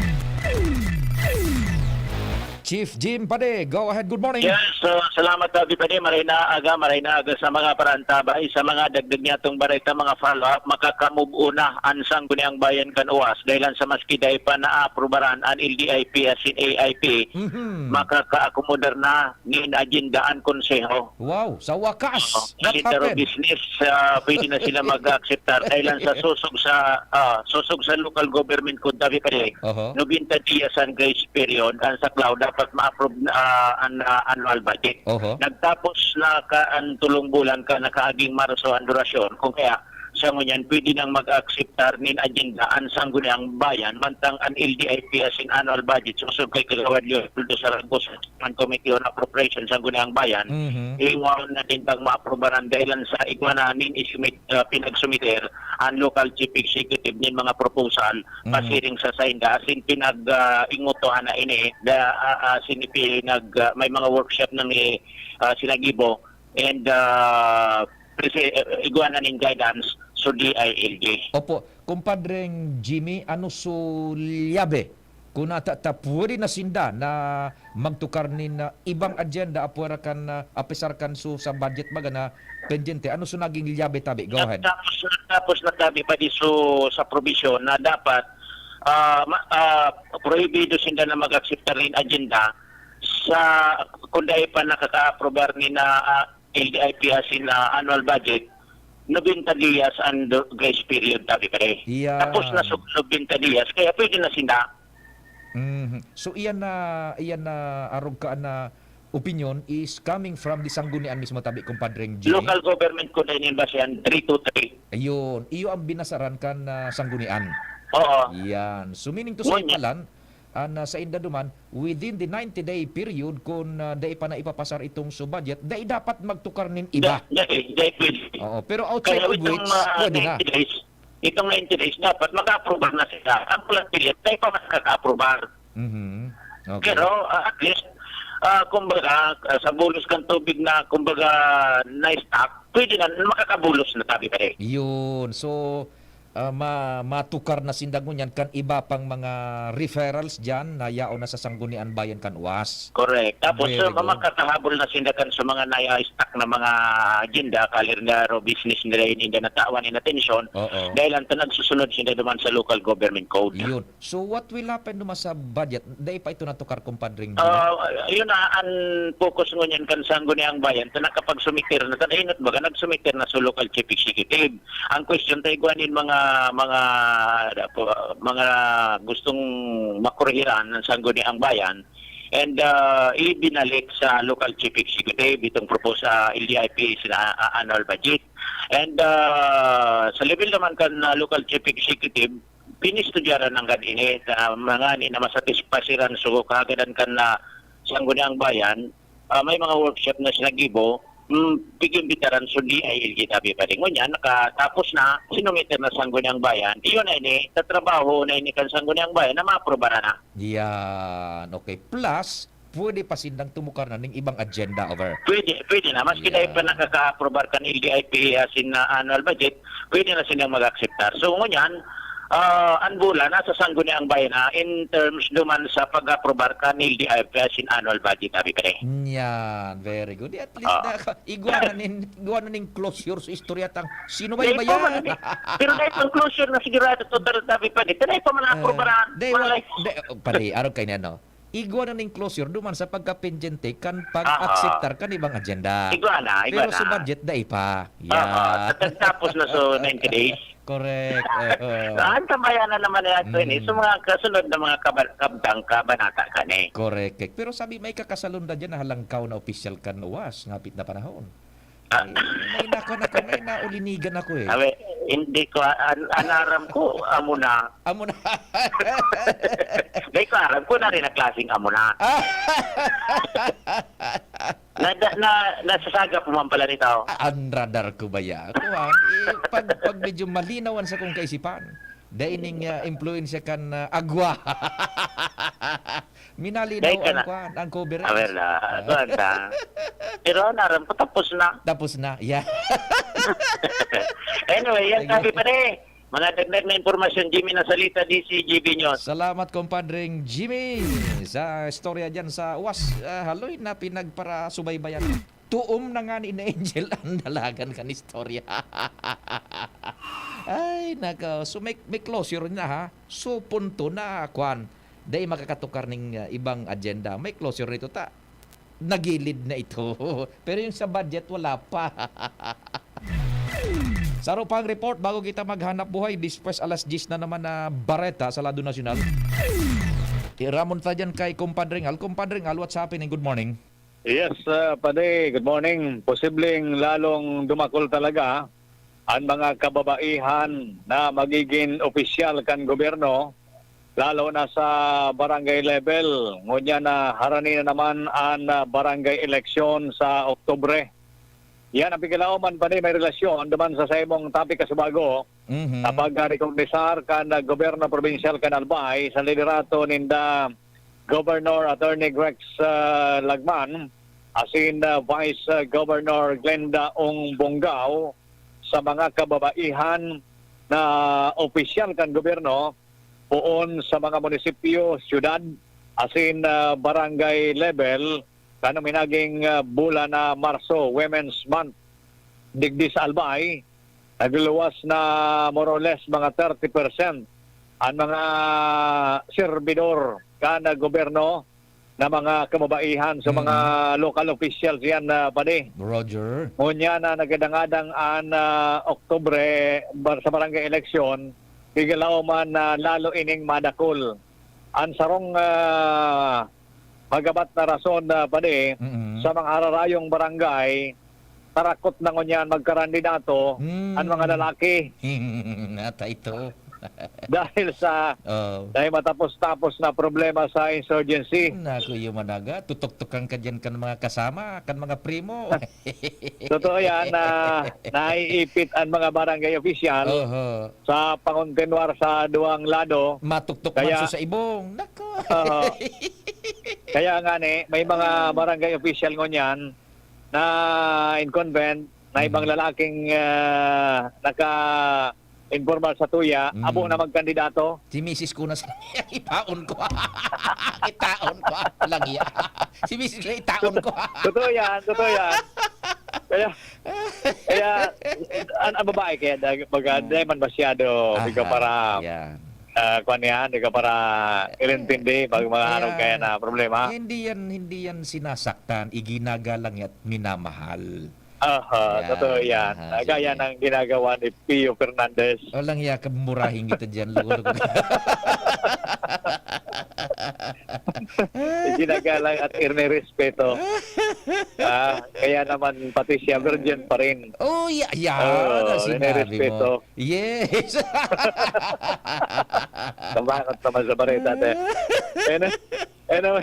Chief Jim Pade, go ahead, good morning. Yes, so, salamat, Tabi Pade. Maray na aga, maray na aga sa mga parantabay, sa mga dagdag niyatong bareta, mga follow-up, makakamove on na an Sangguniang Bayan kan uwas, dahil sa maski dai pa naaprubaran an L D I P asin A I P, Mhm. makakaakomodar na nin agenda an konseho. Wow, sa wakas, Oo. That Literal happened. Business, ah, pwede na sila mag-akseptar. Dahil lang sa susog sa, ah, susog sa local government code, Tabi Pade, Oho. nobenta dias ang grace period, ang saklaw dapat ma-approve, ah, an, ah, annual budget. Oho. Nagtapos na ka ang tulong bulan ka nakaaging Marso ang durasyon. Kung kaya, sa ngunyan, pwede nang mag-akseptar nin agenda an Sangguniang Bayan, mantang an L D I P asin annual budget, susog kay Kagawad Leopoldo Saragos, man Committee on Appropriation sa Sangguniang Bayan, Mhm. iwaon na din pag maaprubaran dahil sa igwa na nin isumit-, ah, pinagsumiter ang local chief executive nin mga proposal Mhm. pasiring sa sainda. Asin pinag, ah, ingutuhan na ini, da, ah, asin ipinag, ah, may mga workshop na may, ah, sinagibo and, ah, prese-, eh, igwa na nin guidance so D I L G. Opo. Kumpadreng Jimmy, ano so lyabe? Kung nata-, ta-, pwede na sinda na magtukar nin, ah, ibang agenda, apwera kan, ah, apesar kan so sa budget baga na pendyente. Ano so naging lyabe, tabi? Go ahead. Tapos, tapos na tabi pa di so sa probisyon na dapat, ah, ma-, ah, prohibido sinda na mag-akseptar nin agenda sa, kung dai pa nakaka-aprobar ni na, ah, L D I P asin, ah, annual budget, nobenta dias ang do-, grace period, tabi, pare. Iyan. Tapos na so nobenta dias, kaya pwede na sinda. Mhm. So, iyan na, iyan na arog ka na opinyon is coming from the sanggunian mismo, tabi, Kumpadreng Jimmy? Local government code na ining basehan, three two three. Ayun. Iyo ang binasaran kan, ah, sanggunian. Oo. Iyan. So, meaning to say, Ngunyan. Palan, an, ah, sainda duman, within the ninety-day period, kun, ah, dai pa na ipapasar itong so budget, dai dapat magtukar nin iba. Da-, dai, dai pwede. Oo, pero outside Kaya of itong, which, ah, pwede na. ninety days, itong ninety days, dapat maka-aprobar na sila. Ang kulang period, dai pa makaka-aprobar. Mhm. Okay. Pero, ah, at least, ah, kumbaga, ah, sa bulos kan tubig na, kumbaga, na-stuck, pwede na, makakabulos na, tabi, pare. Yun. So, ah, ma-, matukar na sinda ngunyan kan iba pang mga referrals diyan na yaon na sa Sanggunian Bayan kan uwas. Correct. Tapos, Very ah, good. makakahabol na sinda kan sa mga nai-stuck na mga agenda, kalir na ro business nila, hindi na natawan in atensyon. Oo. Dahil ang nagsusunod sinda naman sa local government code. Yun. So, what will happen naman sa budget? Dai pa ito natukar, Kumpadring Jimmy? Ah, yun na, ang focus ngunyan kan Sangguniang Bayan, ta nakapagsumiter na, ta inot baga, nagsumiter na sa local chief executive. Ang question, ta igwa nin mga, mga, mga gustong makorhiran ng Sangguniang Bayan, and, ah, ibinalik sa local chief executive itong proposed, ah, L D I P sina, ah, annual budget. And, ah, sa level naman kan, ah, local chief executive, pinistudyaran nanggad ini, ta mga ni na masatisfasiran so kahagadan kan, ah, Sangguniang Bayan, ah, may mga workshop na sinagibo, hmm, pig-imbitaran so D I L G, tabi pa rin. Ngunyan, nakatapos na, sinumiter na Sangguniang Bayan, iyon na ini, tatrabaho na ini kan Sangguniang Bayan na maaprobaran na. Yan. Okay. Plus, pwede pa sindang tumukar na ning ibang agenda over. Pwede, pwede na. Maski Yeah. dahil pa nakaka-aprobar kan L D I P asin na annual budget, pwede na silang mag-akseptar. So, ngunyan, Ah, an bulan nasa sangguniang bahin na in terms duman sa pag-aprobar kan L D I F asin annual budget, abi, pre. Yan, very good. At least Ah. na, igwa na nin, igwa na nin closure sa istorya tang sino ba Dai iba pa man, yan? di, pero dai pa closure na sigurado total, abi, pre. Dai pa man Ah, naaprobaran. dai, Malay. wala, dai, oh, pare, araw kayo na, no? Igwa na nin closure duman sa pagkapendyente kan Aha. pag-akseptar kan ibang agenda. Igwa na, igwa Pero sa na. budget, dai pa. Oo, Yan. tatapos na sa ninety days. Correct, oo. Ah, antabayanan naman na yan, Tony. Mm. So, mga kasunod na mga kaba-, kabtang, kabanata ka na eh. Correct. Pero sabi, may kakasalon na dyan na halangkaw na opisyal kan uwas, ngapit na panahon. Ah. Ay, may nako, nako, may naulinigan ako eh. Sabi, hindi ko, an-, an aram ko, amo na. Amo na. Hindi ko aram kung ano rin ang klaseng amo na. Ah. Na, na, na, nasasagap mo man pala nito. Ah, ang radar ko ba ya? Kuwan, eh, pag, pag medyo malinaw ang sakong kaisipan, dahil ning, ah, impluensya kan, ah, agwa. Minalinaw Dahil ka ang na. kuwan, ang coverage. Ah, well, ah, Ah. kuwan ka. Pero ang aram ko, tapos na. Tapos na, yeah. Anyway, yan Sige. sabi pa rin. Mga dagdag na impormasyon, Jimmy Nasalita, D C G B News. Salamat, kumpadreng Jimmy, sa istorya dyan sa uwas, ah, haloy na pinagparasubaybayan. Tuom na nga ni Angel ang dalagan kan istorya. Ay, nako. So, may, may closure na, ha? So, punto na, kwan. Dai makakatukar ning, ah, ibang agenda. May closure nito, ta. Nagilid na ito. Pero yung sa budget, wala pa. Saro pang report bago kita maghanap buhay. Despues alas diyes na naman na bareta sa lado nasyonal. Ramon ta dyan kay Kumpadreng Al. Kumpadreng Al, what's happening? Good morning. Yes, ah, Padi, good morning. Posibleng lalong dumakol talaga an mga kababaihan na magigin opisyal kan gobyerno, lalo na sa barangay level. Ngunyan na harani na naman an, ah, barangay eleksyon sa Oktubre. Yan ang pikilaoman pa ni may relasyon duman sa saimong topic kasubago, Mhm. sa pagkarekognisar kan, ah, gobyerno probinsyal kan Albay sa liderato ninda Governor Attorney Grex, ah, Lagman asin, ah, Vice, ah, Governor Glenda Ong Bongao sa mga kababaihan na opisyal kan gobyerno poon sa mga munisipyo, syudad, asin, ah, barangay level, kanang minaging, ah, bulan na Marso, Women's Month, digdi sa Albay, nagluluwas na more or less mga thirty percent an mga serbidor kan gobyerno na mga kababaihan sa mga Mm. local officials yan, ah, Padi. Roger. Ngunyan na nagkadangadang an, ah, Oktubre bar-, sa barangay eleksyon, pigalaw man na lalo ining madakol. An sarong, ah, magabat na rason, ah, Padi, Mm. sa mga hararayong barangay, tarakot na ngunyan magkarandidato Mm. an mga lalaki. Ata ito. Dahil sa, Oh. dahil matapos-tapos na problema sa insurgency. Naku, yung managa, tutuktukan ka dyan kan mga kasama, kan mga primo. Totoo yan na naiipit ang mga barangay official Oho. sa pangontinuar sa duwang lado. Matuktok man Kaya sa ibong. Nako. Oho. Kaya nga ni, may mga barangay official ngunyan na incumbent na ibang Mm. lalaking, ah, naka-informal sa tuya, Mm. abo na magkandidato. Si misis ko na sa itaon ko. Itaon ko. Lagi. Si misis ko, itaon ko. Totoo yan, totoo yan. Kaya, kaya, an, ang babae kaya dag-, baga, Mm. dahil man masyado, Aha, biga para, yan. ah, kwan yan, biga para Eh, ilintindi, pag mga kaya, araw kaya na problema. Hindi yan, hindi yan sinasaktan, iginagalang at minamahal. Aha, Yan, totoo yan. aha, Ah, gaya sige. ng ginagawa ni Pio Fernandez. Walang yakap, murahin kita dyan, loko-loko. Iginagalang at inirespeto. Ah, kaya naman pati siya, virgin pa rin. Oh, ya-, yan Oo, ang sinabi mo. Inirespeto. Yes. Kabangot naman sa bareta, te. Ano? Anyway,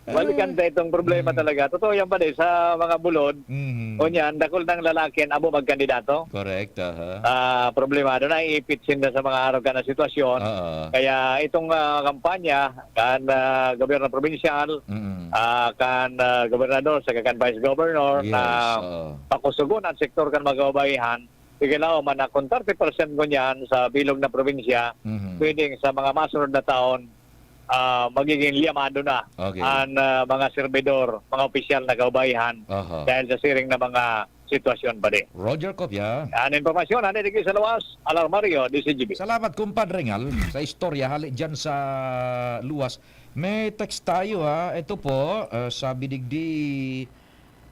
balikan ta itong problema Mm. talaga. Totoo yan, pare, sa mga bulod, Mhm. o niyan, dakul ng lalaki ang abo magkandidato. Correct, aha. Ah, problemado, naiipit sinda sa mga arog na sitwasyon. Oo. Kaya itong, ah, kampanya kan, ah, gobyerno probinsyal, Mm. ah, kan, ah, gobernador, saka kan vice governor Yes, na oo. pakusugon ang sektor kan mga kababaihan, Sige na, man, na kung thirty percent ngunyan sa bilog na probinsya, Mhm. pwedeng sa mga masunod na taon, ah, magiging liyamado na Okay. ang, ah, mga serbidor, mga opisyal na kaubaihan Aha. dahil sa siring na mga sitwasyon, pare. Roger Copia. Ang impormasyon, ano digdi sa luwas? Alarmario, D C G B. Salamat, Kumpadre Ngal, sa istorya hali dyan sa luwas. May text tayo, ha. Ito po, ah, sabi digdi,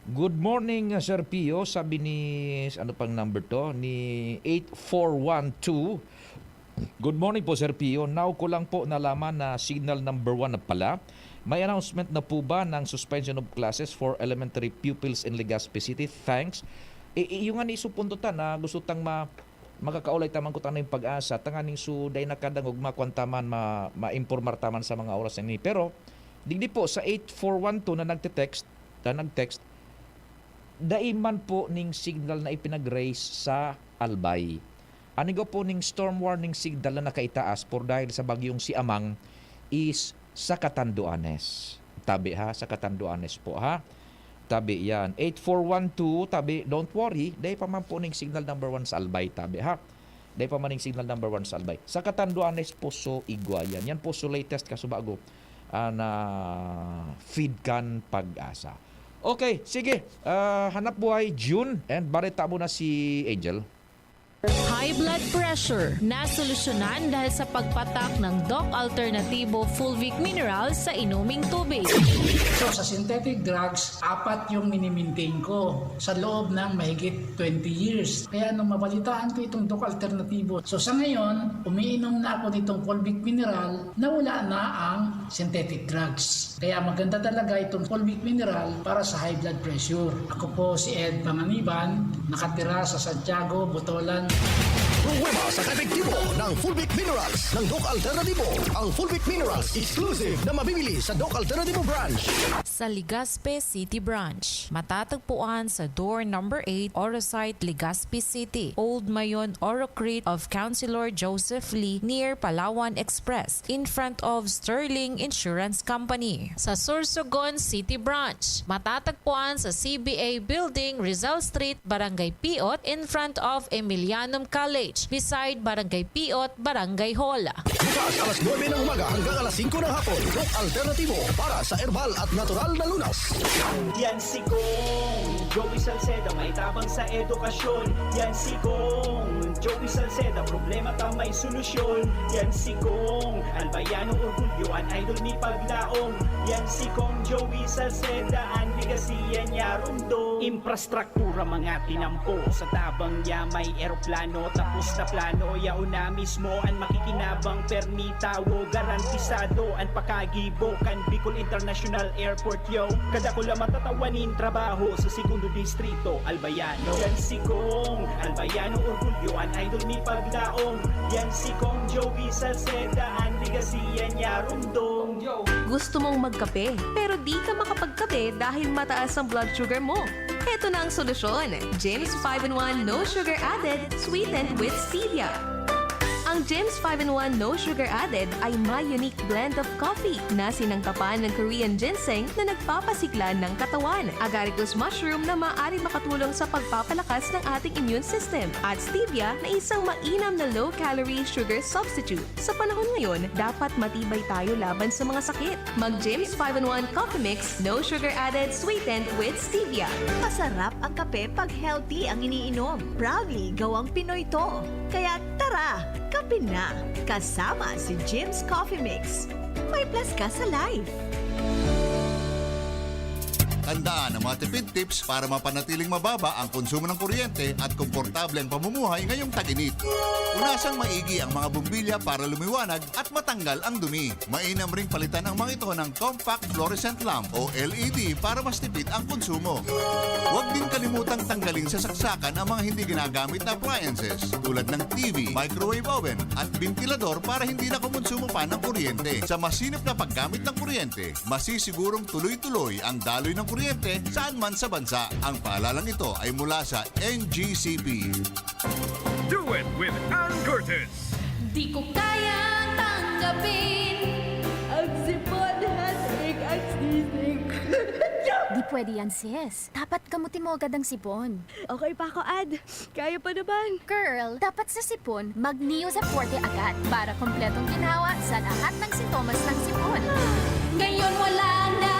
"Good morning, Sir Pio," sabi ni, ano pang number to? Ni eight four one two. "Good morning po, Sir Pio. Now ko lang po nalaman na signal number one na pala. May announcement na po ba ng suspension of classes for elementary pupils in Legazpi City? Thanks." I, i, yung nga ni iso punto ta na gusto tang ma-, makakaulay ta man kuta ning PAGASA, tanganing so dai nakadangog, makuan ta man, ma-, maimpormar ta man sa mga oras na ini. Pero, digdi po, sa eight four one two na nagte-text, na nag-text, dai man po ning signal na ipinag-raise sa Albay. An igwa po ning storm warning signal na nakaitaas por dahil sa bagyong si Amang is sa Catanduanes. Tabi ha, sa Catanduanes po ha. Tabi yan. Eight four one two, tabi, don't worry, dai pa man po ning signal number one sa Albay, tabi ha. Dai pa man ning signal number one sa Albay. Sa Catanduanes po, so igwa yan. Yan po, so latest kasubago, ah, na feed kan PAGASA. Okay, sige. Ah, hanap buhay, June. And bareta mo na si Angel. High blood pressure, nasolusyonan dahil sa pagpatak ng Doc Alternativo Fulvic Minerals sa inuming tubig. So, sa synthetic drugs, apat yung minimintain ko sa loob ng mahigit twenty years. Kaya nung mabalitaan ko itong Doc Alternativo, so sa ngayon, umiinom na ako nitong Fulvic Mineral na wala na ang synthetic drugs. Kaya maganda talaga itong Fulvic Mineral para sa high blood pressure. Ako po si Ed Panganiban, nakatira sa Santiago, Botolan. Pruweba sa kaepektibo ng Fulvic Minerals ng Doc Alternativo. Ang Fulvic Minerals exclusive na mabibili sa Doc Alternativo Branch. Sa Legazpi City Branch, matatagpuan sa door number eight, Orosite, Legazpi City, Old Mayon, Orocrit of Councilor Joseph Lee, near Palawan Express, in front of Sterling Insurance Company. Sa Sorsogon City Branch, matatagpuan sa C B A Building, Rizal Street, Barangay Piot, in front of Emilianum College, beside Barangay Piot, Barangay Hall. Bukas alas nuebe ng umaga hanggang alas singko ng hapon. Doc Alternativo para sa herbal at natural na lunas. Yan si Kong Joey Salceda, may tabang sa edukasyon. Yan si Kong Joey Salceda, problema ta may solusyon. Yan si Kong Albayano, orgulyo, an idol mi paglaom. Yan si Kong Joey Salceda, an legacy yan niya rumdom. Infrastruktura mga tinampo, sa tabang niya may eroplano, tapos na plano, yaon na mismo an makikinabang, permi tawo, garantisado an pakagibo kan Bicol International Airport, yo. Kadakula matatawan nin trabaho sa Segundo Distrito, Albayano. Yan si Kong Albayano, orgulyo, an idol mi paglaom. Yan si Kong Joey Salceda, an legacy yan niya rumdom. Gusto mong magkape, pero di ka makapagkape dahil mataas ang blood sugar mo? Heto na ang solusyon, Jims five in one No Sugar Added, sweetened with stevia. Ang Jims five in one No Sugar Added ay may unique blend of coffee na sinangkapan ng Korean ginseng na nagpapasigla ng katawan, agaricus mushroom na maaaring makatulong sa pagpapalakas ng ating immune system, at stevia na isang mainam na low-calorie sugar substitute. Sa panahon ngayon, dapat matibay tayo laban sa mga sakit. Mag Jims five in one Coffee Mix, no sugar added, sweetened with stevia. Masarap ang kape pag healthy ang iniinom. Proudly gawang Pinoy to. Kaya tara, kape na! Kasama si Jims Coffee Mix. May plus ka sa life. Tandaan ang mga tipid tips para mapanatiling mababa ang konsumo ng kuryente at komportable ang pamumuhay ngayong tag-init. Punasan maigi ang mga bombilya para lumiwanag at matanggal ang dumi. Mainam ring palitan ang mga ito ng compact fluorescent lamp o L E D para mas tipid ang konsumo. Huwag din kalimutang tanggalin sa saksakan ang mga hindi ginagamit na appliances tulad ng T V, microwave oven at ventilador para hindi na kumonsumo pa ng kuryente. Sa masinop na paggamit ng kuryente, masisigurong tuloy-tuloy ang daloy ng kuryente saan man sa bansa. Ang paalalang ito ay mula sa N G C P. Do it with Ann Curtis. Di ko kayang tanggapin ang sipon, headache at sneezing. Di Pwede yan, sis. Dapat gamutin mo agad ang sipon. Okay pa ako, Ad. Kaya pa naman. Girl, dapat sa sipon, mag Neo Zep Forte agad para kompletong ginhawa sa lahat ng sintomas ng sipon. Ngayon wala na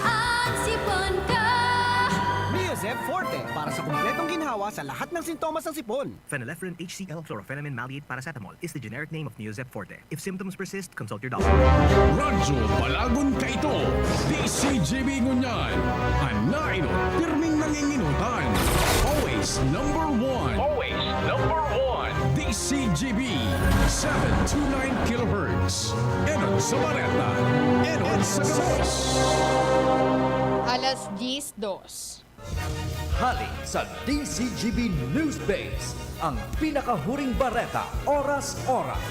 ang sipon ko. Neo Zep Forte para sa kompletong ginhawa sa lahat ng sintomas ng sipon. Phenylephrine H C L, chlorphenamine maleate paracetamol is the generic name of Neozep Forte. If symptoms persist, consult your doctor. Radyo Balagon Kaito, D C G B Ngunyan, Anaino, pirming nanginginutan. Always number one. Always number one. D C G B, seven two nine kilohertz. Enot sa bareta, enot sa gabos. Alas diyes dos. Hali sa D C G B Newsbase, ang pinakahuring bareta, oras-oras.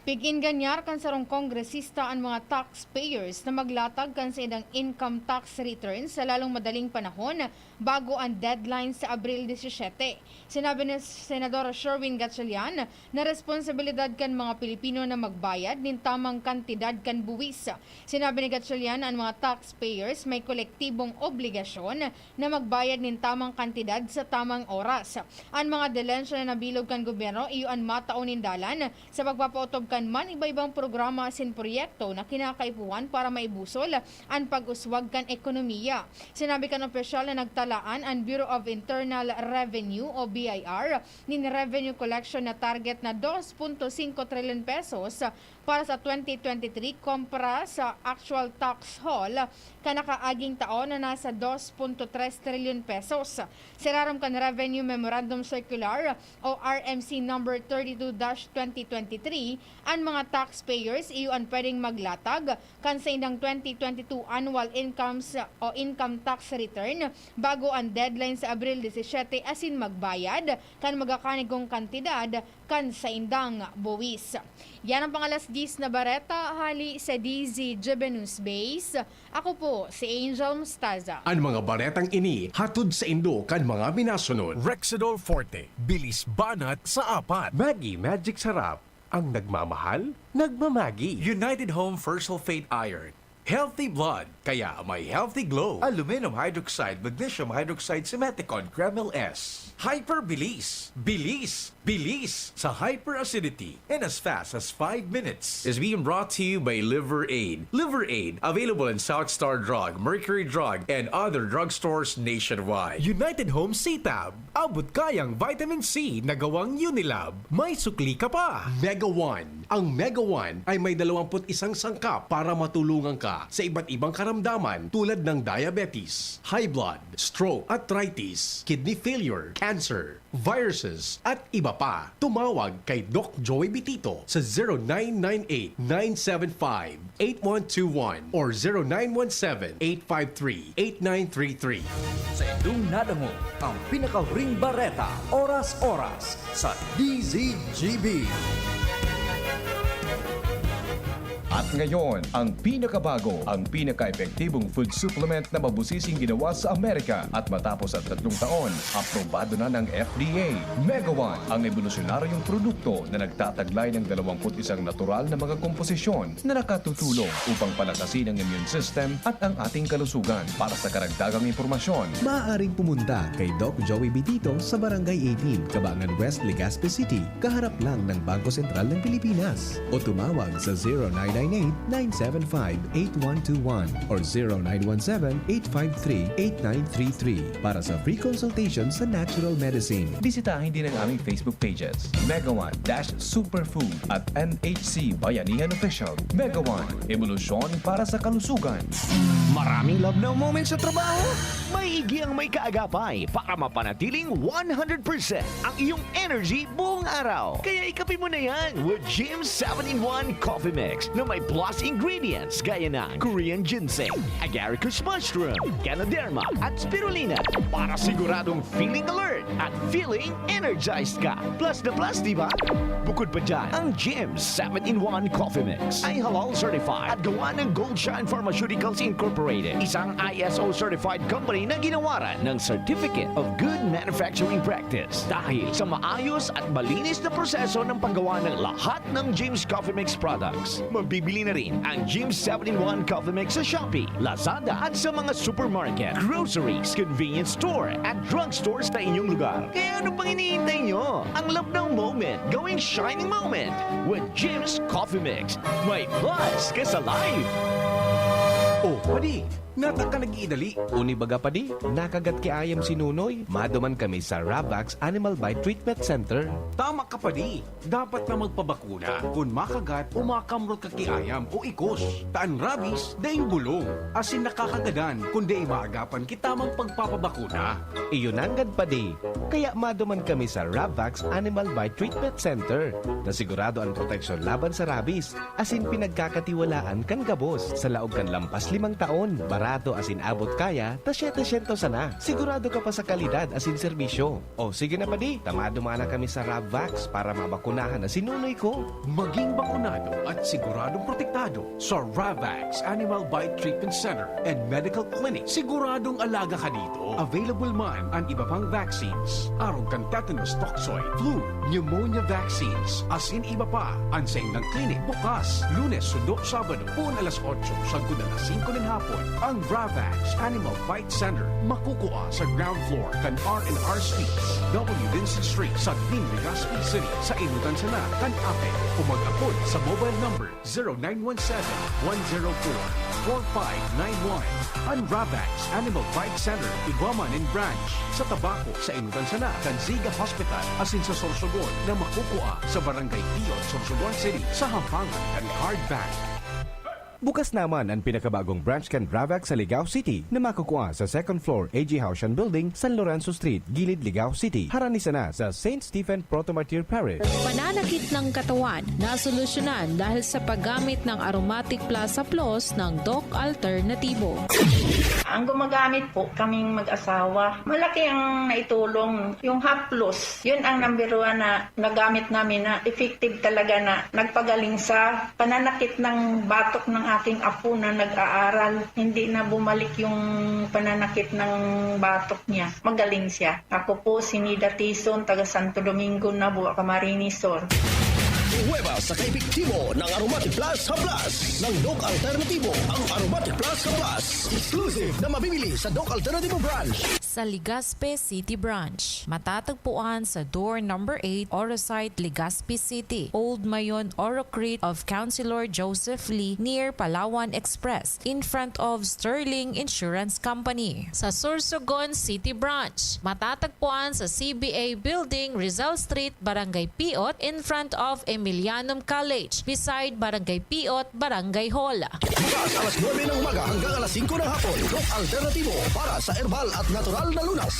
Pig-inganyar kan sarong kongresista an mga taxpayers na maglatag kan saindang income tax return sa lalong madaling panahon bago an deadline sa Abril disisiyete. Sinabi ni Senador Sherwin Gatchalian na responsibilidad kan mga Pilipino na magbayad nin tamang kantidad kan buwis. Sinabi ni Gatchalian na an mga taxpayers may kolektibong obligasyon na magbayad nin tamang kantidad sa tamang oras. An mga dilensya na nabilog kan gobyerno iyo an matao nin dalan sa pagpapautob kan man iba-ibang programa asin proyekto na kinakaipuhan para maibusol an pag-uswag kan ekonomiya. Sinabi kan opisyal na nagtalaan an Bureau of Internal Revenue o B I R nin revenue collection na target na dos punto singko trilyon pesos para sa twenty twenty-three kompara sa actual tax haul kan nakaaging taon na nasa dos punto tres trilyon pesos. Sa ilarom kan Revenue Memorandum Circular o R M C number thirty-two dash twenty twenty-three, an mga taxpayers iyo an pwedeng maglatag kan saindang twenty twenty-two annual incomes o income tax return bago an deadline sa Abril disisiyete asin magbayad kan magakanigong kantidad kan saindang buwis. Yan ang pang-alas diyes na bareta hali sa D Z G B News Base. Ako po si Angel Mostaza. An mga baretang ini hatod saindo kan mga minasunod. Rexidol Forte, bilis banat sa apat. Maggi Magic Sarap, ang nagmamahal, nagmamagi. United Home First Sulfate Iron, healthy blood, kaya may healthy glow. Aluminum hydroxide, magnesium hydroxide, Simeticone, Kremil S. Hyperbilis, bilis, bilis sa hyperacidity in as fast as five minutes. Is being brought to you by Liver Aid. Liver Aid, available in South Star Drug, Mercury Drug, and other drugstores nationwide. United Home C-Tab, abot kayang vitamin C na gawang Unilab. May sukli ka pa! Mega One. Ang Mega One ay may dalawampu't isang sangkap para matulungan ka sa iba't ibang karamdaman tulad ng diabetes, high blood, stroke, arthritis, kidney failure, cancer, viruses, at iba pa. Tumawag kay Doc Joey Bitito sa zero nine nine eight, nine seven five, eight one two one or zero nine one seven, eight five three, eight nine three three. Sa indong nadangog ang pinakahuring bareta, oras-oras sa D Z G B. At ngayon, ang pinakabago, ang pinaka-epektibong food supplement na mabusising ginawa sa Amerika at matapos ang tatlong taon, aprobado na ng F D A. Mega One, ang ebolusyonaryong produkto na nagtataglay ng dalawampu't isang natural na mga komposisyon na nakatutulong upang palakasin ang immune system at ang ating kalusugan. Para sa karagdagang impormasyon, Maaaring pumunta kay Doc Joey Bitito sa Barangay eighteen, Cabangan West, Legazpi City, kaharap lang ng Bangko Sentral ng Pilipinas. O tumawag sa zero nine nine eight, nine seven five, eight one two one or zero nine one seven, eight five three, eight nine three three para sa free consultation sa natural medicine. Bisitahin din ang aming Facebook pages, Mega One dash Superfood at N H C Bayanihan Official. Mega One, ebolusyon para sa kalusugan. Maraming love now moments sa trabaho? Maigi ang may kaagapay para mapanatiling one hundred percent ang iyong energy buong araw. Kaya ikape mo na yan with Jim seven-in-one Coffee Mix na may plus ingredients gaya ng Korean ginseng, agaricus mushroom, ganoderma, at spirulina para siguradong feeling alert at feeling energized ka. Plus na plus, di ba? Bukod pa dyan, ang Jim seven-in-one Coffee Mix ay halal certified at gawa ng Gold Shine Pharmaceuticals Incorporated, isang I S O certified company na ginawaran ng Certificate of Good Manufacturing Practice. Dahil sa maayos at malinis na proseso ng paggawa ng lahat ng Jim's Coffee Mix products, mabi- Bili na rin ang Jim's seven-in-one Coffee Mix sa Shopee, Lazada at sa mga supermarket, groceries, convenience store at drugstore sa inyong lugar. Kaya ano pang hinihintay nyo? Ang Labnaw Moment, gawing shining moment with Jim's Coffee Mix. May plus ka sa life! Oh, padi, nata ka nag-iidali? Uni baga padi, nakagat ki ayam si Nunoy? Maduman kami sa Ravax Animal Bite Treatment Center. Tama ka padi, dapat na magpabakuna kun makagat o makamrot ka ki ayam o ikos. Ta an rabies, daing bulong, asin nakakagadan kun dai maagapan ki tamang pagpapabakuna. Iyo nanggad padi, kaya maduman kami sa Ravax Animal Bite Treatment Center, na sigurado an proteksyon laban sa rabies, asin pinagkakatiwalaan kan gabos. Sa laog kan lampas limang taon, barato asin abot kaya, ta siyete syentos sana. Sigurado ka pa sa kalidad asin serbisyo. O sige na padi, ta maduman na kami sa Ravax para mabakunahan na si Nunoy ko. Maging bakunado at siguradong protektado sa Ravax Animal Bite Treatment Center and Medical Clinic. Siguradong alaga ka dito. Available man an iba pang vaccines, arog kan tetanus toxoid, flu, pneumonia vaccines, asin iba pa. An saindang clinic bukas Lunes sundo Sabado, poon alas otso sagkod alas singko nin hapon. Ang Ravax Animal Bite Center makukua sa ground floor kan R and R Suites, W Vincent Street, Sagdin, Legazpi City, sa Inutan sana kan Ape, o mag-apod sa mobile number zero nine one seven, one zero four, four five nine one. An Ravax Animal Bite Center, igwa man nin branch sa Tabaco, sa Inutan sana kan Ziga Hospital, asin sa Sorsogon na makukua sa Barangay Piot, Sorsogon City, sa Hampangan kan Card Bank. Bukas naman an pinakabagong branch kan Ravax sa Ligao City na makukua sa second floor A G Haushan Building, San Lorenzo Street, Gilid, Ligao City, harani sana sa Saint Stephen Proto-Martyr Parish. Pananakit ng katawan, nasolusyonan dahil sa paggamit ng Aromatic Plus Haplos ng Doc Alternatibo. Ang gumagamit po, kaming mag-asawa. Malaki ang naitulong. Yung Haplos, yun ang number one na nagamit namin na effective talaga na nagpagaling sa pananakit ng batok ng aking apo na nag-aaral. Hindi na bumalik yung pananakit ng batok niya. Magaling siya. Ako po si Nida Tison, taga Santo Domingo, Nabua, Camarines Sur. Huwebas sa kaepektibo ng Aromatic Plus Haplas ng Doc Alternatibo. Ang Aromatic Plus Haplas, exclusive na mabibili sa Doc Alternatibo Branch. Sa Legazpi City Branch, matatagpuan sa door number eight, Orosite, Legazpi City, Old Mayon, Orocrit of Councilor Joseph Lee, near Palawan Express, in front of Sterling Insurance Company. Sa Sorsogon City Branch, matatagpuan sa C B A Building, Rizal Street, Barangay Piot, in front of Emilianum College, beside Barangay Piot, Barangay Hall. Bukas alas nuebe ng umaga hanggang alas singko ng hapon. Doc Alternatibo para sa herbal at natural na lunas.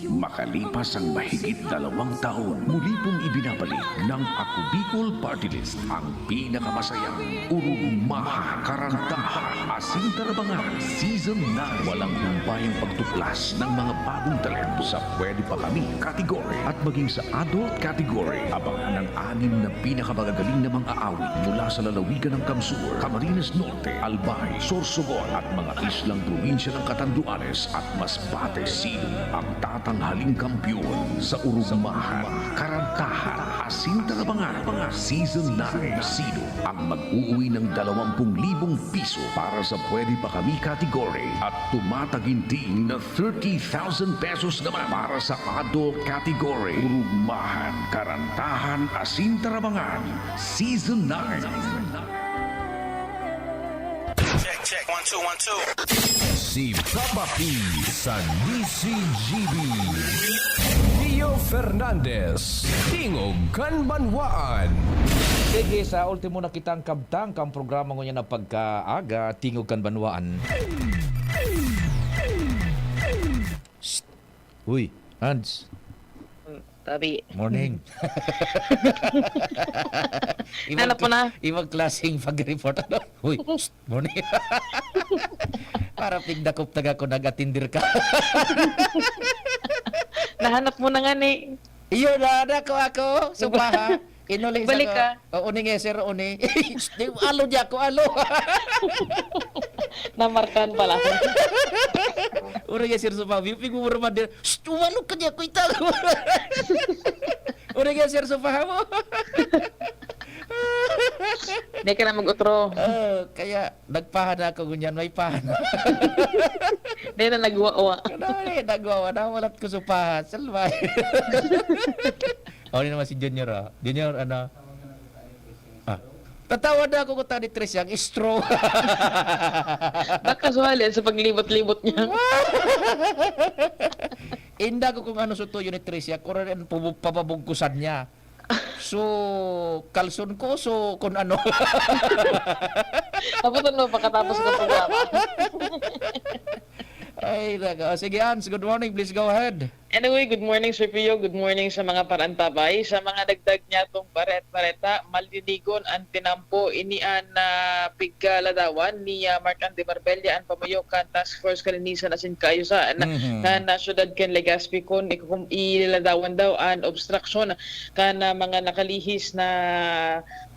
Makalipas ang mahigit dalawang taon, muli pong ibinabalik ng Ako Bicol Party List ang pinakamasayang, urugmahan, karantahan, asin tarabangan Season nine. Walang humpayang pagtuklas ng mga bagong talento sa Pwede Pa Kami category at maging sa adult category. Abangan ang anim na pinakamagagaling na mga awit mula sa lalawigan ng Kamsur, Camarines Norte, Albay, Sorsogon at mga islang probinsya ng Catanduanes at Masbate. Sino ang tatanghaling kampiyon sa urugmahan, karantahan, asin tarabangan? Season nine. Sino ang mag-uuwi ng dalawampung libong piso para sa Pwede Pa Kami category at tumataginting na thirty thousand pesos naman para sa adult category? Urugmahan, karantahan, asin tarabangan, Season nine. Check, check, one, two, one, two. Si Papa P sa D C G B. Rio Fernandez, Tingog kan Banwaan. Sige, sa ultimo na kitang kabtang kan programa ngunyan na pagkaaga, Tingog kan Banwaan. Shh! Uy, Hans. Tabi. Morning. Ibang Hanap mo na? Ibang klaseng pag-report, ano? Uy, psst, morning. Para pigdakop taga ko, nag-atender ka. Nahanap mo na nga ni. Iyo na, na ko ako. Sumaha. Inuli sa Balik ko. Ka. Oo, ni nga, sir, oo, ni. Psst, di, alo niya ako, alo. Namarkahan pala. Uri nga, sir, sumaha. Yung pigmumura man din. Psst, umalo ka niya, kuya. Uri nga, sir, sumaha mo. Di ka na mag-utro. Oh, kaya nagpahan ako ngunyan, may pahan. Di na nagwawa. Kadali, nagwawa, nawalat ko sa pahan. Salbay. Oh, ni naman si Junior, ah. Junior, ano? Ah. Tatawa na ako kung tani Tris yang istro. Baka suwali sa paglibot-libot niya. Inda ko kung ano sa tuyo ni Tris yang, kung ano ang pubu-, papabugkusan niya. So, kalson ko, so, kung ano. Tapos ano, pagkatapos ng programa. Ay, nako. Sige, Ans, good morning. Please go ahead. Anyway, good morning, Sir Pio. Good morning sa mga parantabay. Sa mga dagdag niya tong baret-, bareta, malinigon ang tinampo. Ini an, ah, pigkaladawan ni, ah, Mark Andy Marbella, ang pamayo kan Task Force Kalinisan asin Kaayusan Mhm. kan, ah, siyudad kan Legazpi kun ikukum-, ililadawan daw an obstruction kan, ah, mga nakalihis na,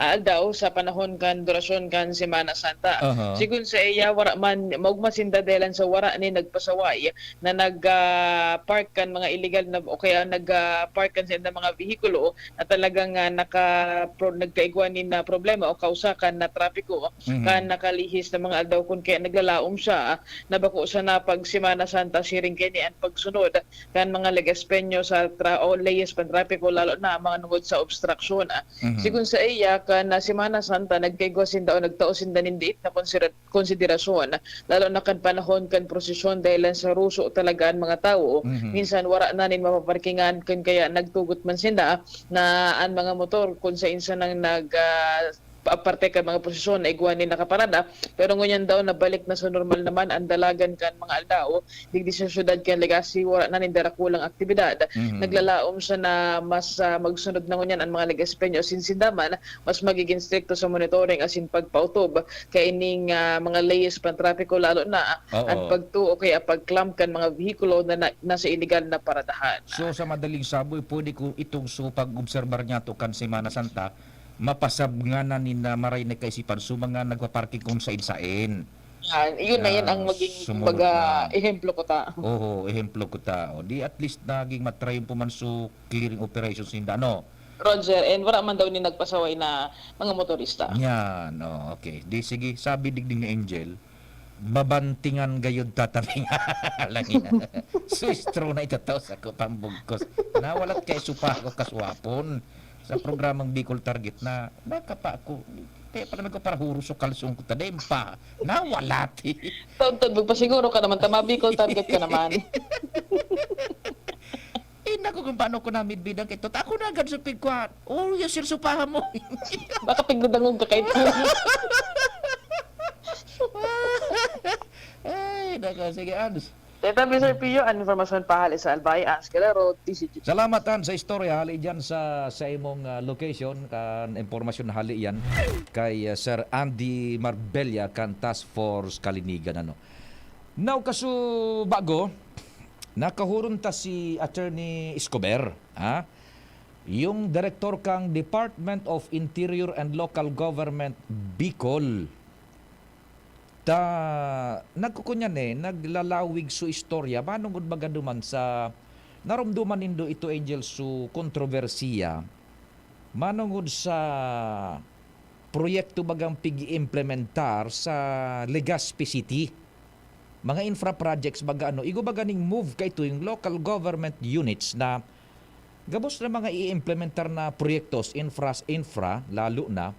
ah, aldaw sa panahon kan durasyon kan Semana Santa. Aha. Sigon sa iya, wara man, maogma sinda dahelan sa wara ni nagpasaway na nag, ah, park kan mga illegal na, o kaya nag, ah, park kan saindang mga behikulo na talagang, ah, naka-, pro-, nagkaigwa nin, ah, problema o kausa kan na trapiko Mhm. kan nakalihis na mga aldaw, kun kaya naglalaom siya na bako sana pag Semana Santa, siring kaini an pagsunod kan mga Legaspeño sa tra-, o leyes pantrapiko, lalo na ang mga nungod sa obstruction. Mhm. Sigon sa iya, kan, ah, Semana Santa, nagkaigwa sinda o nagtao sinda nin diit na konsidera-, konsiderasyon, lalo na kan panahon kan prosesyon, dahel lang sa ruso talaga an mga tawo. Mhm. Minsan, wara na nin mapaparkingan, kun kaya nagtugot man sinda na an mga motor, kun sain-sain nang nag, ah, pa-, parte kan mga prosesyon na igwa nin nakaparada, pero ngunyan daw nabalik na sa normal naman an dalagan kan mga aldaw. Digdi sa siyudad kan Legazpi, wara na nin darakulang aktibidad. Mhm. Naglalaom siya na mas, ah, magsunod na ngunyan an mga Legaspeño asin sinda man mas magiging strikto sa monitoring asin pagpautob kaining, ah, mga leyes pantrapiko, lalo na Oo. an pagtuo kaya pag-clamp kan mga behikulo na, na nasa iligal na paradahan. So, sa madaling saboy, pwede ko itong so pag-obserbar niya to kan Semana Santa, mapasabngan na nin, ah, maray na kaisipan so mga nagpaparking kung sain-sain. Yan, yun na yan ang Ah, maging, sumunod kumbaga, na. ehemplo ko ta. Oo, ehemplo ko ta. O, di at least naging matrayon po man so clearing operations ninda, ano? Roger, and wala man daw ni nagpasaway na mga motorista. Yan, oh, okay. Di sige, sabi digdi ni Angel, "Mabantingan gayod tatabing." Lang yan. So, straw na itataw sa ko, pambugkos. Nawalat kay supa ako kaswapon sa programang Bicol Target na nakapa ako. Kaya pala nagkaparahuro sa kalsong ko, tadem pa. Nawalat. Taon-taon, magpasiguro ka naman, tama, Bicol Target ka naman. Eh, naku, kung paano ko namidbidan kay Tot. Ako na agad sa pigkuha. Oh, yes, sir, supahan mo. Baka pigdadangog ka kay Tot. Ay, naku, sige, Ans. Dito, Mister Pio, ang informasyon pa hali sa Albay, Ans Calero, D C G. Salamat, Ans, sa istorya hali dyan sa, sa imong, ah, location, kan impormasyon hali yan kay, ah, Sir Andy Marbella kan Task Force Kalinigan, ano. Now, kaso bago, nakahuron ta si Attorney Escobar, ha? Yung direktor kang Department of Interior and Local Government, Bicol. Ta, nagkukunyan eh, naglalawig so istorya. Manungod baga duman sa, narumduman nindo ito, Angel, so kontrobersiya. Manungod sa proyekto bagang pig-iimplementar sa Legazpi City. Mga infra projects baga ano, igo baga ning move kaito yung local government units na gabos na mga i-implementar na proyektos, infras-, infra, lalo na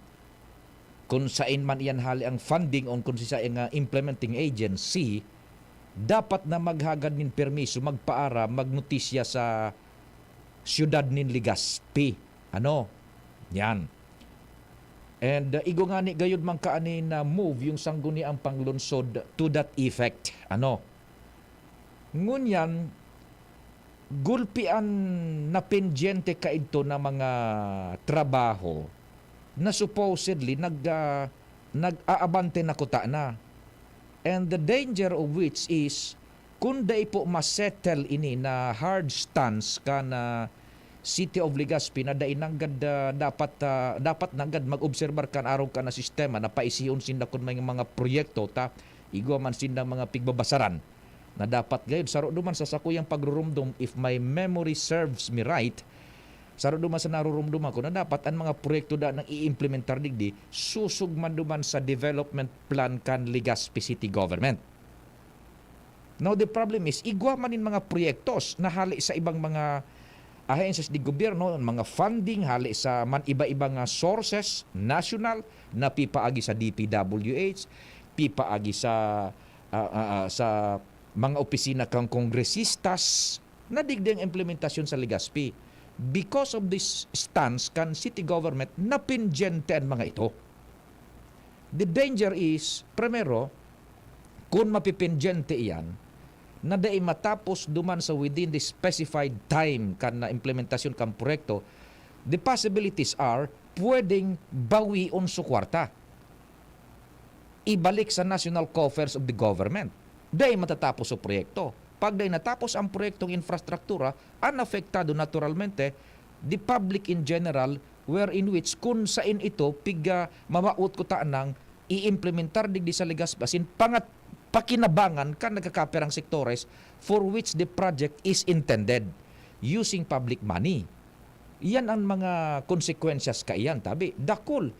kung sain man iyan hali ang funding o kung sisay nga implementing agency, dapat na maghagad nin permiso, magpaaram, magnotisya sa siyudad nin Legazpi. Ano? Yan. And, uh, igo ngani gayod man kaani na move yung sangguniang panglunsod to that effect. Ano? Ngunyan, gulpi an napendyente kaidto na mga trabaho na supposedly nag-, ah, nag-aabante na kuta na. And the danger of which is, kun dai po ma-settle ini na hard stance kan, ah, City of Legazpi na dai nanggad, ah, dapat, ah, dapat nanggad mag-obserbar kan arog kan na sistema na paisihon sinda kun may mga proyekto ta igwa man sindang mga pigbabasaran na dapat gayud. Saro duman sa sakuyang pagrurumdom, if my memory serves me right, Saro duman sa narurumduman ko na dapat an mga proyekto daa nang i-implementar digdi, susog man duman sa development plan kan Legazpi City Government. Now, the problem is, igwa man nin mga proyektos na hale sa ibang mga ahensyas de gobyerno, mga funding hale sa man iba-iba nga sources, national, na pipaagi sa D P W H, pipaagi sa, ah, ah, ah, sa mga opisina kan kongresistas, na digdi ang implementasyon sa Legazpi. Because of this stance kan city government, na pendyente an mga ito. The danger is, primero, kun mapependyente iyan, na dai matapos duman sa within the specified time kan na implementasyon kan proyekto, the possibilities are pwedeng bawion su kwarta, ibalik sa national coffers of the government. Dai matatapos su proyekto. Pag dai natapos ang proyektong infrastruktura, an apektado naturalmente, the public in general, wherein which kun sain ito piga mamawot ko tanang i-implementar digdi sa Legazpi, as in, pangat-, pakinabangan kan nagkakapirang sektores for which the project is intended using public money. Iyan ang mga konsekwensyas kaiyan, tabi. Dakul.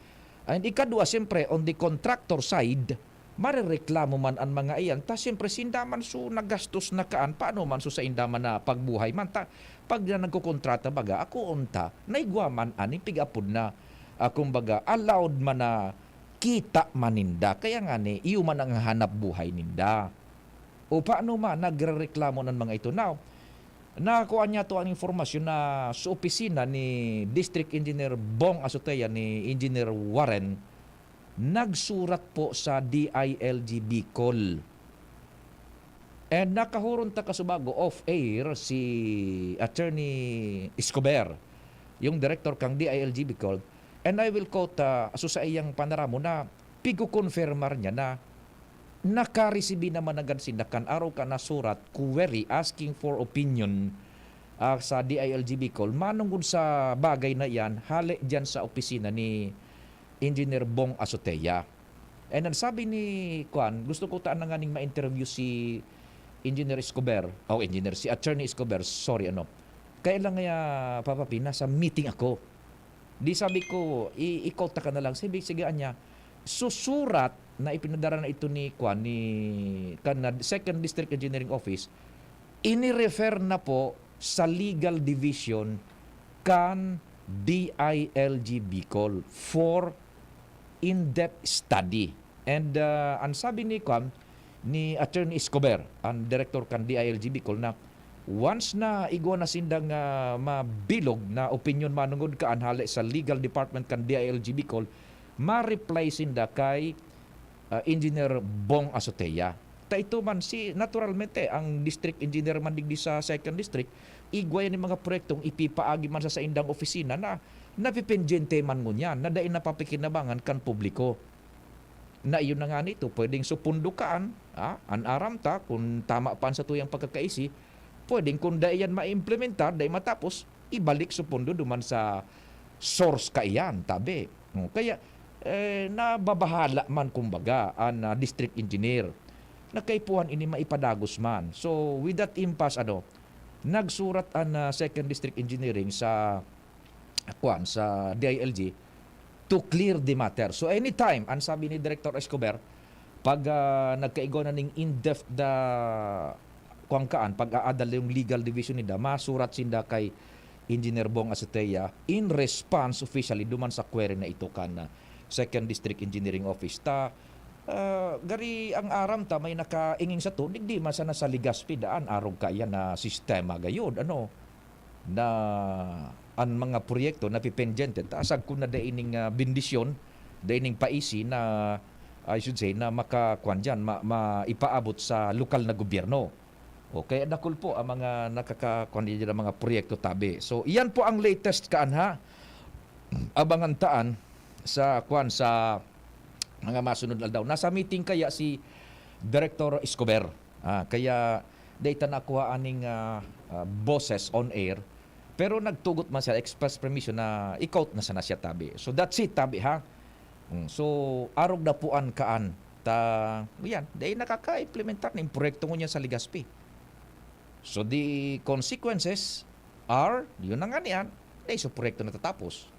And ikadua, siyempre, on the contractor side, marereklamo man an mga iyan, ta siyempre, sinda man su nagastos na kaan, paano man su sainda man na pagbuhay man? Ta, pag na nagkokontrata, baga, ako unta, naigwa man ani pig-apod na, ah, kumbaga, allowed man na kita man ninda. Kaya ngani, iyo man ang hanap buhay ninda. O paano man, nagrereklamo ng mga ito. Now, nakuha niya to ang informasyon na sa opisina ni District Engineer Bong Azotea, ni Engineer Warren, nagsurat po sa D I L G Bicol. And nakahuron ta kasubago off-air si Attorney Escobar, yung director kang D I L G Bicol. And I will quote, ah, so sa iyang panaramo na pigkukonfirmar niya na nakaresibi naman agad sinda kan arog kan na surat, query asking for opinion, ah, sa D I L G Bicol manungod sa bagay na iyan, hale diyan sa opisina ni Engineer Bong Azotea. And ang sabi ni Kwan, gusto ko ta na nganing ma-interview si Engineer Escobar, oh, Engineer, si Attorney Escobar, sorry, ano. Kaya lang nga, Papa P, nasa meeting ako. Di sabi ko, i-, i-call ta ka na lang. Sabi, sige, anya, susurat na ipinadara na ito ni Kwan, ni, kan, na Second District Engineering Office, ini-refer na po sa legal division kan D I L G Bicol for in-depth study. And, ah, ang sabi ni, kwan, ni Attorney Escobar, ang director kan D I L G Bicol, na once na igwa na sindang, ah, mabilog na opinyon manungod kaan hale sa legal department kan D I L G Bicol, ma-reply sinda kay, ah, Engineer Bong Azotea. Ta ito man si, naturalmente, ang district engineer man digdi sa Second District, igwa yan yung mga proyektong ipipaagi man sa saindang opisina na napipendyente man ngunyan, na dai napapakinabangan kan publiko. Na iyon na nga nito, pwedeng supundo kaan, ah, an aram ta, kung tama pa an satuyang pagkakaisi, pwedeng kung dai yan maimplementar, dai matapos, ibalik supundo duman sa source kaiyan, tabi. Hmm, kaya, eh, nababahala man kumbaga an, ah, district engineer. Nagkaipuhan ini maipadagos man. So, with that impasse, ano, nagsurat an, ah, Second District Engineering sa, kwan, sa D I L G to clear the matter. So, anytime, ang sabi ni Director Escobar, pag, ah, nagkaigwa na ning in-depth da, kwan kaan, pag-aadal yung legal division ninda, masurat sinda kay Engineer Bong Azotea in response officially duman sa query na ito kan, ah, Second District Engineering Office. Ta, ah, gari ang aram ta may nakainging sato, digdi man sana sa Legazpi daan, arog kaiyan na sistema gayod, ano, na an mga proyekto napipendyente. Ta sagkod na dai ning, ah, bendisyon, dai ning paisi na, I should say, na maka-, kwan diyan, ma-, maipaabot sa lokal na gobyerno. O, kaya dakul po ang mga nakaka-, kwan diyan, ang mga proyekto tabi. So, iyan po ang latest kaan, ha. Abangan taan sa, kwan, sa mga masunod na aldaw. Nasa meeting kaya si Director Escobar. Ah, kaya dai ta nakuha aning, ah, ah, boses on air. Pero nagtugot man siya, express permission na i-quote na sana siya, tabi. So, that's it, tabi, ha? Mm, so, arog na po an kaan. Ta, yan, dai nakaka-implementar ning proyekto ngunyan sa Legazpi. So, the consequences are, yun na nga niyan, dai so proyekto natatapos.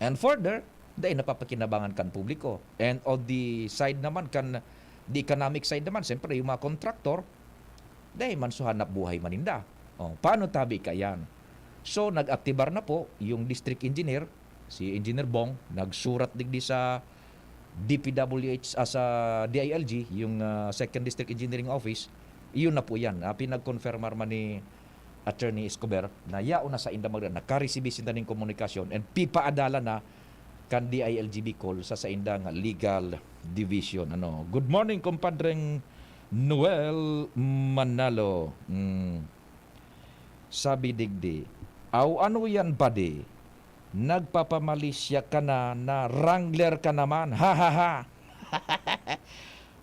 And further, dai napapakinabangan kan publiko. And on the side naman, kan the economic side naman, siyempre, yung mga kontraktor, dai man so hanap buhay maninda. Oh, paano tabi kaiyan? So, nag-aktibar na po yung district engineer, si Engineer Bong, nagsurat digdi sa D P W H, ah, sa D I L G, yung, ah, Second District Engineering Office. Iyon na po yan. Ah, pinag-confirmar man ni Attorney Escobar na yaon na sainda magda, nakaresibi sinda ning komunikasyon and pipaadala na kan D I L G Bicol sa saindang legal division. Ano? Good morning, Compadreng Noel Manalo. Mm. Sabi digdi, "Aw, ano yan, buddy? Nagpapamalisya ka na, na Wrangler ka naman. Ha, ha, ha."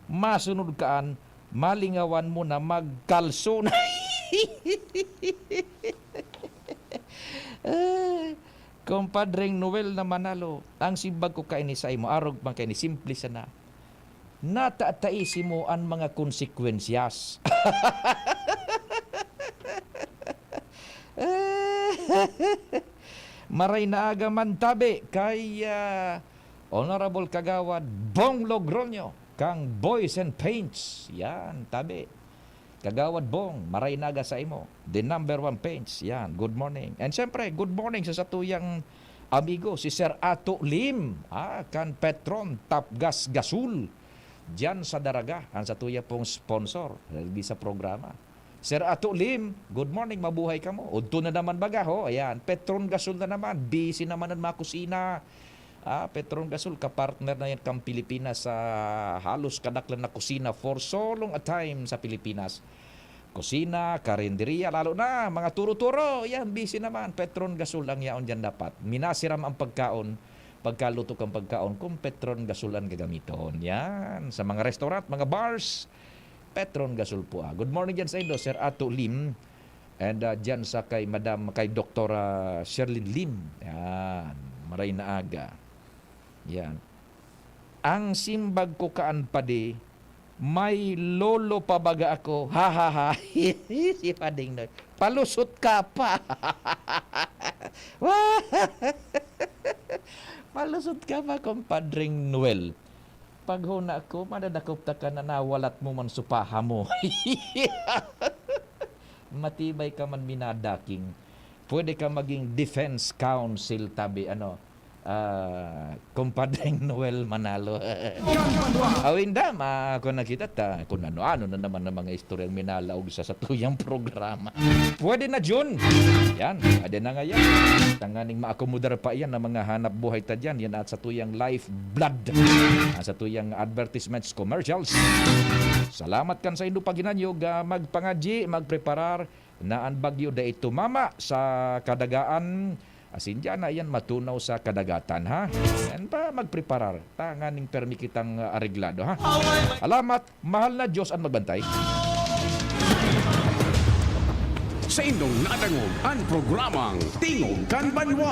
Masunod kaan, malingawan mo na magkalson. Ah, Compadreng Noel na Manalo, ang simbag ko kaini saimo, arog man kaini, simple sana. Natataisi mo an mga konsekwensyas. Maray na aga man tabi kay, ah, Honorable Kagawad Bong Logroño, kang Boys and Paints. Yan, tabi. Kagawad Bong, maray na aga saimo. The number one paints. Yan, good morning. And siyempre, good morning sa satuyang amigo, si Sir Ato Lim, ah, kan Petron Tapgas Gasol. Diyan sa Daraga, ang satuya pong sponsor, sa programa. Sir Ato Lim, good morning, mabuhay kamo. Udto na naman baga, ho? Ayan, Petron Gasol na naman, busy naman ang mga kusina. Ah, Petron Gasol, kapartner na yan kang Pilipinas sa halos kadaklan na kusina for so long a time sa Pilipinas. Kusina, karinderya, lalo na mga turo-turo. Yan, busy naman. Petron Gasol ang yaon dyan dapat. Minasiram ang pagkaon, pagkaluto kang pagkaon, kung Petron Gasol ang gagamiton. Yan, sa mga restaurant, mga bars, Petron Gasol po, ah. Good morning dyan sa indo, Sir Ato Lim. And, ah, dyan sa kay Madam, kay Doktora Sherlyn Lim. Yan, maray na aga. Yan. Ang simbag ko kaan, padi, may lolo pa baga ako. Ha, ha, ha. Si Pading Noy, palusot ka pa. Palusot ka pa, Compadreng Noel. Paghona ko, madadakop ta ka na nawalat mo man supaha mo. Matibay ka man minadaking. Pwede ka maging defense counsel, tabi, ano, ah, Compadreng Noel Manalo. Awinda, ma-, kung nakita ta, kung ano-ano na naman ang mga istoryang minalaog sa satuyang programa. Pwede na, Jun. Yan, pwede na nga yan. Tanganing maakomodar pa yan ang mga hanap buhay ta dyan. Yan at satuyang lifeblood. Ang satuyang advertisements, commercials. Salamat kan sa indo paghinanyog, ah, magpangadyi, magpreparar na an bagyo dai tumama sa kadagaan. Asin diyan na iyan matunaw sa kadagatan, ha? Yan pa, magpreparar tanganing permi kitang, ah, areglado, ha? Alamat, mahal na Diyos an magbantay. Sa indong nadangog an programang Tingog kan Banwa.